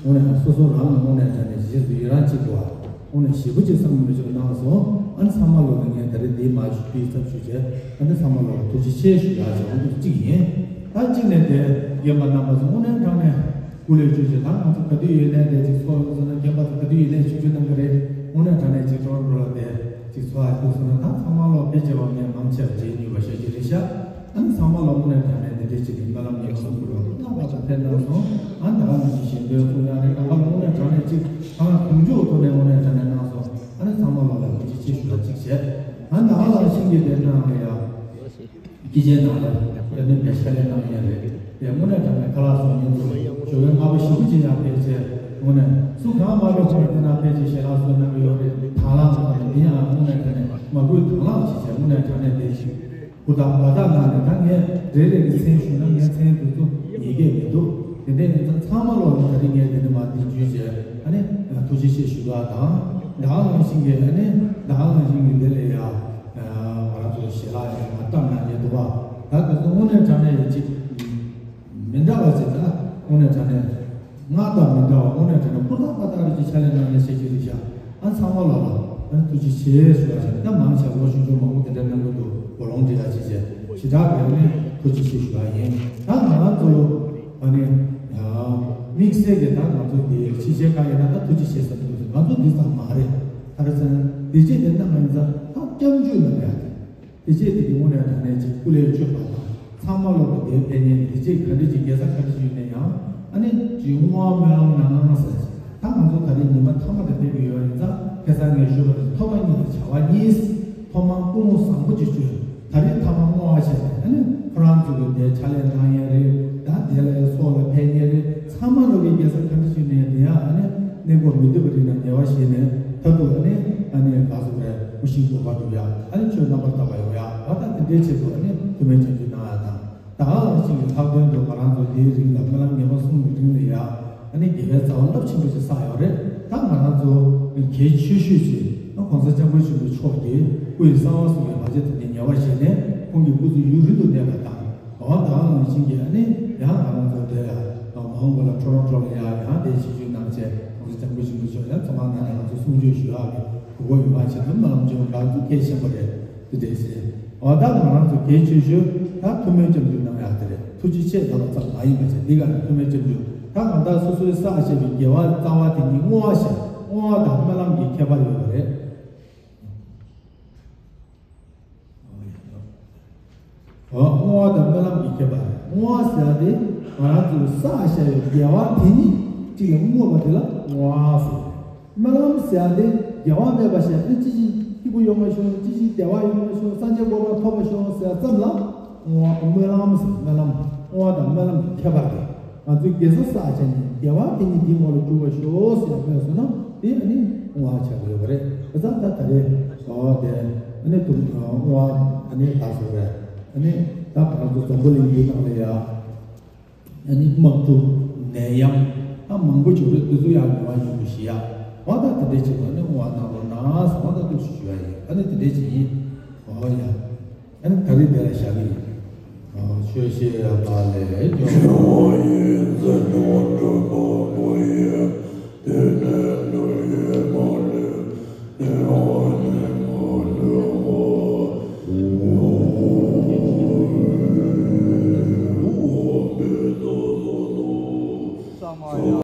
དངོས་གནས་སོ་སོ་རང་ལ་དངོས་གནས་དྲང་གནས་རྗེས་སུ་ཡི་རང་ཅིག་འདུག་བ། དངོས་གནས་ཞེ་པོ་ཅིག་བསམ་མི་ཆོག་གནང་སོང་། ཨ་ནི་ཚང་མ་ལོ་ལ་ངས་ད་རེས་འདི་མ་ཞུ་དུས་ཚབ་ཞུ་བྱས། ཨ་ནི་ཚང་མ་ལོ་ལ་ཐུགས་རྗེ་ཆེ་ཞུ་ཡག་བྱས་འོང་དུས་གཅིག་ཡིན། ད་གཅིག་ནས་དེ་རྒན་པ་རྣམ་པ་ཚོ་དངོས་གནས་དྲང་གནས་སྐུ་ལས་བཅོལ་བྱས། ད་ང་ཚོ་ག་དུས་ཡོད་ནས་དེ་ཅིག་ཚོགས་ཡོང་སོང་ན། རྒན་པ་ཚོ་ག་དུས་ཡོད་ནས་ཆིབས་བསྒྱུར་གནང་གི་རེད། དངོས་གནས་དྲང་གནས་ཅིག་ཀྲོང་གྲོང་ལ་དེ་ཅིག་ཚོགས་ཡག་ཐུག་སོང་ན། ད་ཚང་མ་ལོ་ཕལ་ཆེ་བ་ངས་མང་ཆེ་བ་མཇལ་ནུས་པ་ཞེ་ཅིག་རེད་ཤག་ཨ་ནི་ཚང་མ་ལ་དངོས་གནས་དྲང་གནས་འདི་འདྲའི་ཅིག་གི་སྨོན་ལམ་ཉེ་བར་སོང་དགོས་ལ་རྟག་པར་དུ་ཕེབས་གནང་སོང་། ཨ་ནི་ད་ག་ནང་བཞིན་ཞལ་འདོན་གསུང་ཡག་རེད། གང་ག་ལ་དངོས་གནས་དྲང་གནས་ཅིག་ཐང་གང་མགྱོགས་ཐོག་ནས་དངོས་གནས་དྲང་གནས་གནང་སོང་། ཨ་ནི་ཚང་མ་ལ་ལ་ཐུགས་རྗེ་ཆེ་ཞུ་བ་གཅིག་བྱས། ཨ་ནི་ད་ག་ནང་བཞིན་གྱི་དེ་ནང་ལ་ཡང་སྐྱེས་ཆེན་ནང་ལ་ཡང་ནི་བེད་ཤ་ལས་གནང་ཡག་རེད། དེ་དངོས་གནས་དྲང་གནས་ཁ་ལག་སོགས་ཉིན་དུ་ཞོགས་ཀའི་སྔ་པོ་ཞེ་པོ་ཅིག་ཡང་ཕེབས་བྱས། དངོས་གནས་སུ་གང་མ་ཕེབས་ཁོ་ར་དེ་ནང་ཕེབས་བྱས་ཞལ་ལག་གསོལ་གནང་གི་ཡོད་རེད། དང་བླངས་དང་དེ་ཡང་དངོས་གནས་དྲང་གནས་མ་བསྐུལ་དང་བླངས་བྱས་བྱས། དངོས་གནས་དྲང་གནས་དེ་ཞིག་ཧུར་ཐག་འབད་ཐག་གནང་ནས། ད་ངས་རེ་རེ་གི་མཚན་ཞུས་ན་ངའི་མཚན་དེ་ཚོ་ཡི་གེ་མི་འདུག་དེ་འདྲ་ཡིན་ཙང་ཚང་མ་ལོ་ལ་ད་རིང་ངས་དེ་འདྲ་མ་འདི་བརྒྱུད་བྱས། ཨ་ནི་ཐུགས་རྗེ་ཆེ་ཞུ་བ་དང་། ད་ག་ནང་བཞིན་གྱི་ཨ་ནི་ད་ག་ནང་བཞིན་གྱི་དེ་ལས་ཡ་ང་རང་ཚོ་ཞལ་ལག་ཡང་མ་བཏབ་གནང་མཁན་འདུག་བ། ད་དེ་ཚོ་དངོས་གནས་དྲང་གནས་ཡིན་གཅིག་མི་འདྲ་བ་ཟེར། ད་དངོས་གནས་དྲང་གནས་སྔར་དང་མི་འདྲ་བ། དངོས་གནས་དྲང་གནས་ཧུར་ཐག་པ་ཐག་རེ་ཅིག་ཕྱག་ལས་གནང་ནས་བྱེད་ཀྱི་རེད་ཤག་ཨ་ཚང་མ་ལ་ལ་ཨ་ཐུགས་རྗེ་ཆེ་ཞུ་བ་ཞིག་ད་མང་ཆེ་ལོ་ཆུང་ཆུང་མང་པོ་དེ་འདྲ་གནང་གི་འདུག་གོ་ལོང་འདྲི་ཡག་ཅིག་བྱས། ཞེ་དྲག་གི་ནས་ཐུགས་རྗེ་ཆེ་ཞུ་བ་ཡིན། ད་ང་རང་ཚོ་ཨ་ནི་དམིགས་བསལ་གྱི་ད་ང་ཚོ་འདི་ཕྱི་རྒྱལ་ཁག་ཡིན་ན་ད་ཐུགས་རྗེ་ཆེ་ཟེར་གྱི་འདུག་ང་ཚོ་འདི་ཙམ་མ་རེད། ག་རེ་ཟེར་ན་དེ་རྗེས་དེ་གནང་ཡིན་ཙང་ད་སྐྱབས་འཇུག་གནང་ཡག་དེ། དེ་རྗེས་དེ་གི་དངོས་གནས་དྲང་གནས་ཅིག་སྐུ་ལས་བསྐྱོན་པ་དང་། ཚང་མ་ལོ་གི་དེ་ཕན་ཉེ་གི་དེ་རྗེས་ག་འདྲ་ཅིག་དགེ་རྩ་ག་འདྲ་ཅིག་ཡོད་ན་ཡང་། ཨ་ནི་ཅིག་བསྔོ་བ་སྨོན་ལམ་གནང་ཟེར། ད་ང་ཚོ་ད་རེས་ཉི་མ་ཐ་མ་དེ་ཕེབས་ཀྱི་ཡོད་ཡིན་ཙང་། ཁ་སང་ངས་ཞུས་པ་ནང་བཞིན་ཐོག་མ་ཉིད་དུ་བྱ་བ་གཉིས། ཐོག་མར་སྐུ་ངོ་བཟང་པོ་ཅིག་བྱོས། ད་རེས་ཐ་མ་བསྔོ་བ་བྱས་ནས། ཨ་ནི་ཁོ་རང་ཚོ་གི་དེ་ཕྱག་ལས་གནང་ཡས་རེད། ད་དེ་ལ་ཡ་ཚོགས་ལ་ཕན་ཉེ་རེད། ཚང་མ་ལོ་གི་དགེ་རྩ་ག་འདྲ་ཅིག་ནས་དེ་ཡང་ཨ་ནི་གནས་སྐབས་མི་སྡོད་པ་རིགས་ན་ཉེ་བ་ཞིག་ནས་མཐར་ཐུག་ཨ་ནི་ཨ་ནི་ག་ཟེར་རེད། སྐུ་བཞིའི་གོ་འཕང་ཐོབ་ཡག་ཨ་ནི་ཆོས་རྣམ་པར་དག་པ་ཡོང་ཡག་འོ་ད་དེ་འདྲའི་ཆེད་དུ་ཨ་ནི་ཐུགས་སྨོན་སྐྱབས་འཇུག་གནང་ཡག་དང་། ད་ག་ནང་བཞིན་གྱི་ལྷག་དོན་དུ་ང་རང་ཚོ་འདིའི་རིང་ལ་སྨོན་ལམ་ཉི་མ་གསུམ་གྱི་རིང་ལ་ཡ་ཨ་ནི་དགེ་བའི་རྩ་བ་རླབས་ཆེན་པོ་ཞིག་བསགས་ཡོད་རེད། ད་ང་རང་ཚོ་གལ་ཆེ་ཤོས་ཤིག་ཨ་༸གོང་ས་༸སྐྱབས་མགོན་ཆེན་པོ་མཆོག་གི་སྐུ་ཡི་གསང་བ་གསུམ་གྱི་བར་ཆད་དེ་ཉེ་བར་བཞེས་ནས། ཁོང་གི་སྐུ་གཟུགས་ཡུན་རིང་དུ་གནས་པ་དང་། འོ་ད་ག་ནང་བཞིན་གྱི་ཨ་ནི་ཡང་ང་རང་ཚོ་དེ་ལ་མ་འོངས་པ་ལ་ཁྲོ་རོང་ཁྲོ་ལ་ཡང་ཡང་དེ་ཆིབས་བསྒྱུར་གནང་བྱས། ༸གོང་ས་༸སྐྱབས་མགོན་ཆེན་པོ་མཆོག་ཡང་ཚོགས་ཁང་ནང་ནས་ང་ཚོ་གསུང་ཆོས་ཞུ་ཡག་གི་གོ་སྐབས་ཡོང་བ་བྱེད་ཐུབ་སྨོན་ལམ་བྱེད་པ་ང་ཚོ་གལ་ཆེན་པོ་རེད། དེ་འདྲས་ཟེར། འོ་ད་ང་རང་ཚོ་གལ་ཆེ་ཤོས་ད་ཐུགས་སྨོན་སྐྱབས་འཇུག་གནང་ཡག་དེ་རེད། ཐུགས་རྗེ་ཆེ་ལབ་པ་ཙམ་མ་ཡིན་པ་བྱས། འདི་ག་ནས་ཐུགས་སྨོན་སྐྱབས་འཇུག་ད་གང་ལྟར་སོ་སོའི་བསགས་བཞག་པའི་དགེ་བ་རྩ་བ་དེ་ཉིད་བསྔོ་བ་བྱས། བསྔོ་བ་དང་སྨོན་ལམ་གྱི་ཁྱད་པར་ཡོད་པ་རེད། འོ་བསྔོ་བ་དང་སྨོན་ལམ་གྱི་ཁྱད་པར། བསྔོ་བ་ཟེར་ཡག་དེ་ང་རང་ཚོས་བསགས་བཞག་པའི་དགེ་བ་དེ་ཉིད་གཅིག་ལ་བསྔོ་བ་དེ་ལ་བསྔོ་བ་ཟེར། སྨོན་ལམ་ཟེར་ཡག་དེ་དགེ་བ་མེད་པ་ཞིག་ནི། ཅི་ཞིག་སྐྱིད་པོ་ཡོང་བ་ཤོག་ཅི་ཞིག་བདེ་བ་ཡོང་བ་ཤོག་སངས་རྒྱས་གོ་འཕང་ཐོབ་པ་ཤོག་ཟེར་ཡག་ཙམ་ལ་བསྔོ་བ། སྨོན་ལམ་ཟེར། སྨོན་ལམ། བསྔོ་བ་དང་སྨོན་ལམ་གྱི་ཁྱད་པར་དེ། ང་ཚོས་དགེ་རྩ་བསགས་བྱས་ནས་དགེ་བ་དེ་ཉིད་དེའི་ངོ་ལ་འགྱུར་བར་ཤོག་ཟེར་ཡག་སྨོན་སོང་ན། དེ་ཨ་ནི་བསྔོ་བ་ཆགས་ཀྱི་ཡོད་པ་རེད། བྱས་ཙང་ད་ད་རེས་འོ་དེ་ཨ་ནི་ཐུགས་བསྔོ་བ་ཨ་ནི་ད་ཟེར་བས། ཨ་ནི་ད་ང་ཚོ་འཛམ་བུ་གླིང་འདིའི་ནང་ལ་ཡ། ཨ་ནི་དམག་འཁྲུག་ནད་ཡམས་ད་མང་པོ་བྱུང་རེད། དེ་ཚོ་ཡང་མེད་པ་ཡོང་དགོས་ཤེས་ཡ། འོ་ད་དེ་འདྲས་བྱེད་དགོས། ཨ་ནི་བསྔོ་བ་གནང་རོགས་གནང་ཟེར་བ་ད་ཐུགས་སུ་ཞུ་ཡ་ཡིན། ཨ་ནི་དེ་འདྲས་བྱེད་ཡིན། འོ་ཡ། ཨ་ནི་ད་རེས་དེ་ལ་བཞག་གི་ཡིན། ཨ་ཆོས་བཤད་པ་ལས་སྐྱོ་བ་ཡི་མཛད་པ་སྒྲུབ་པ་པོ་ཡི།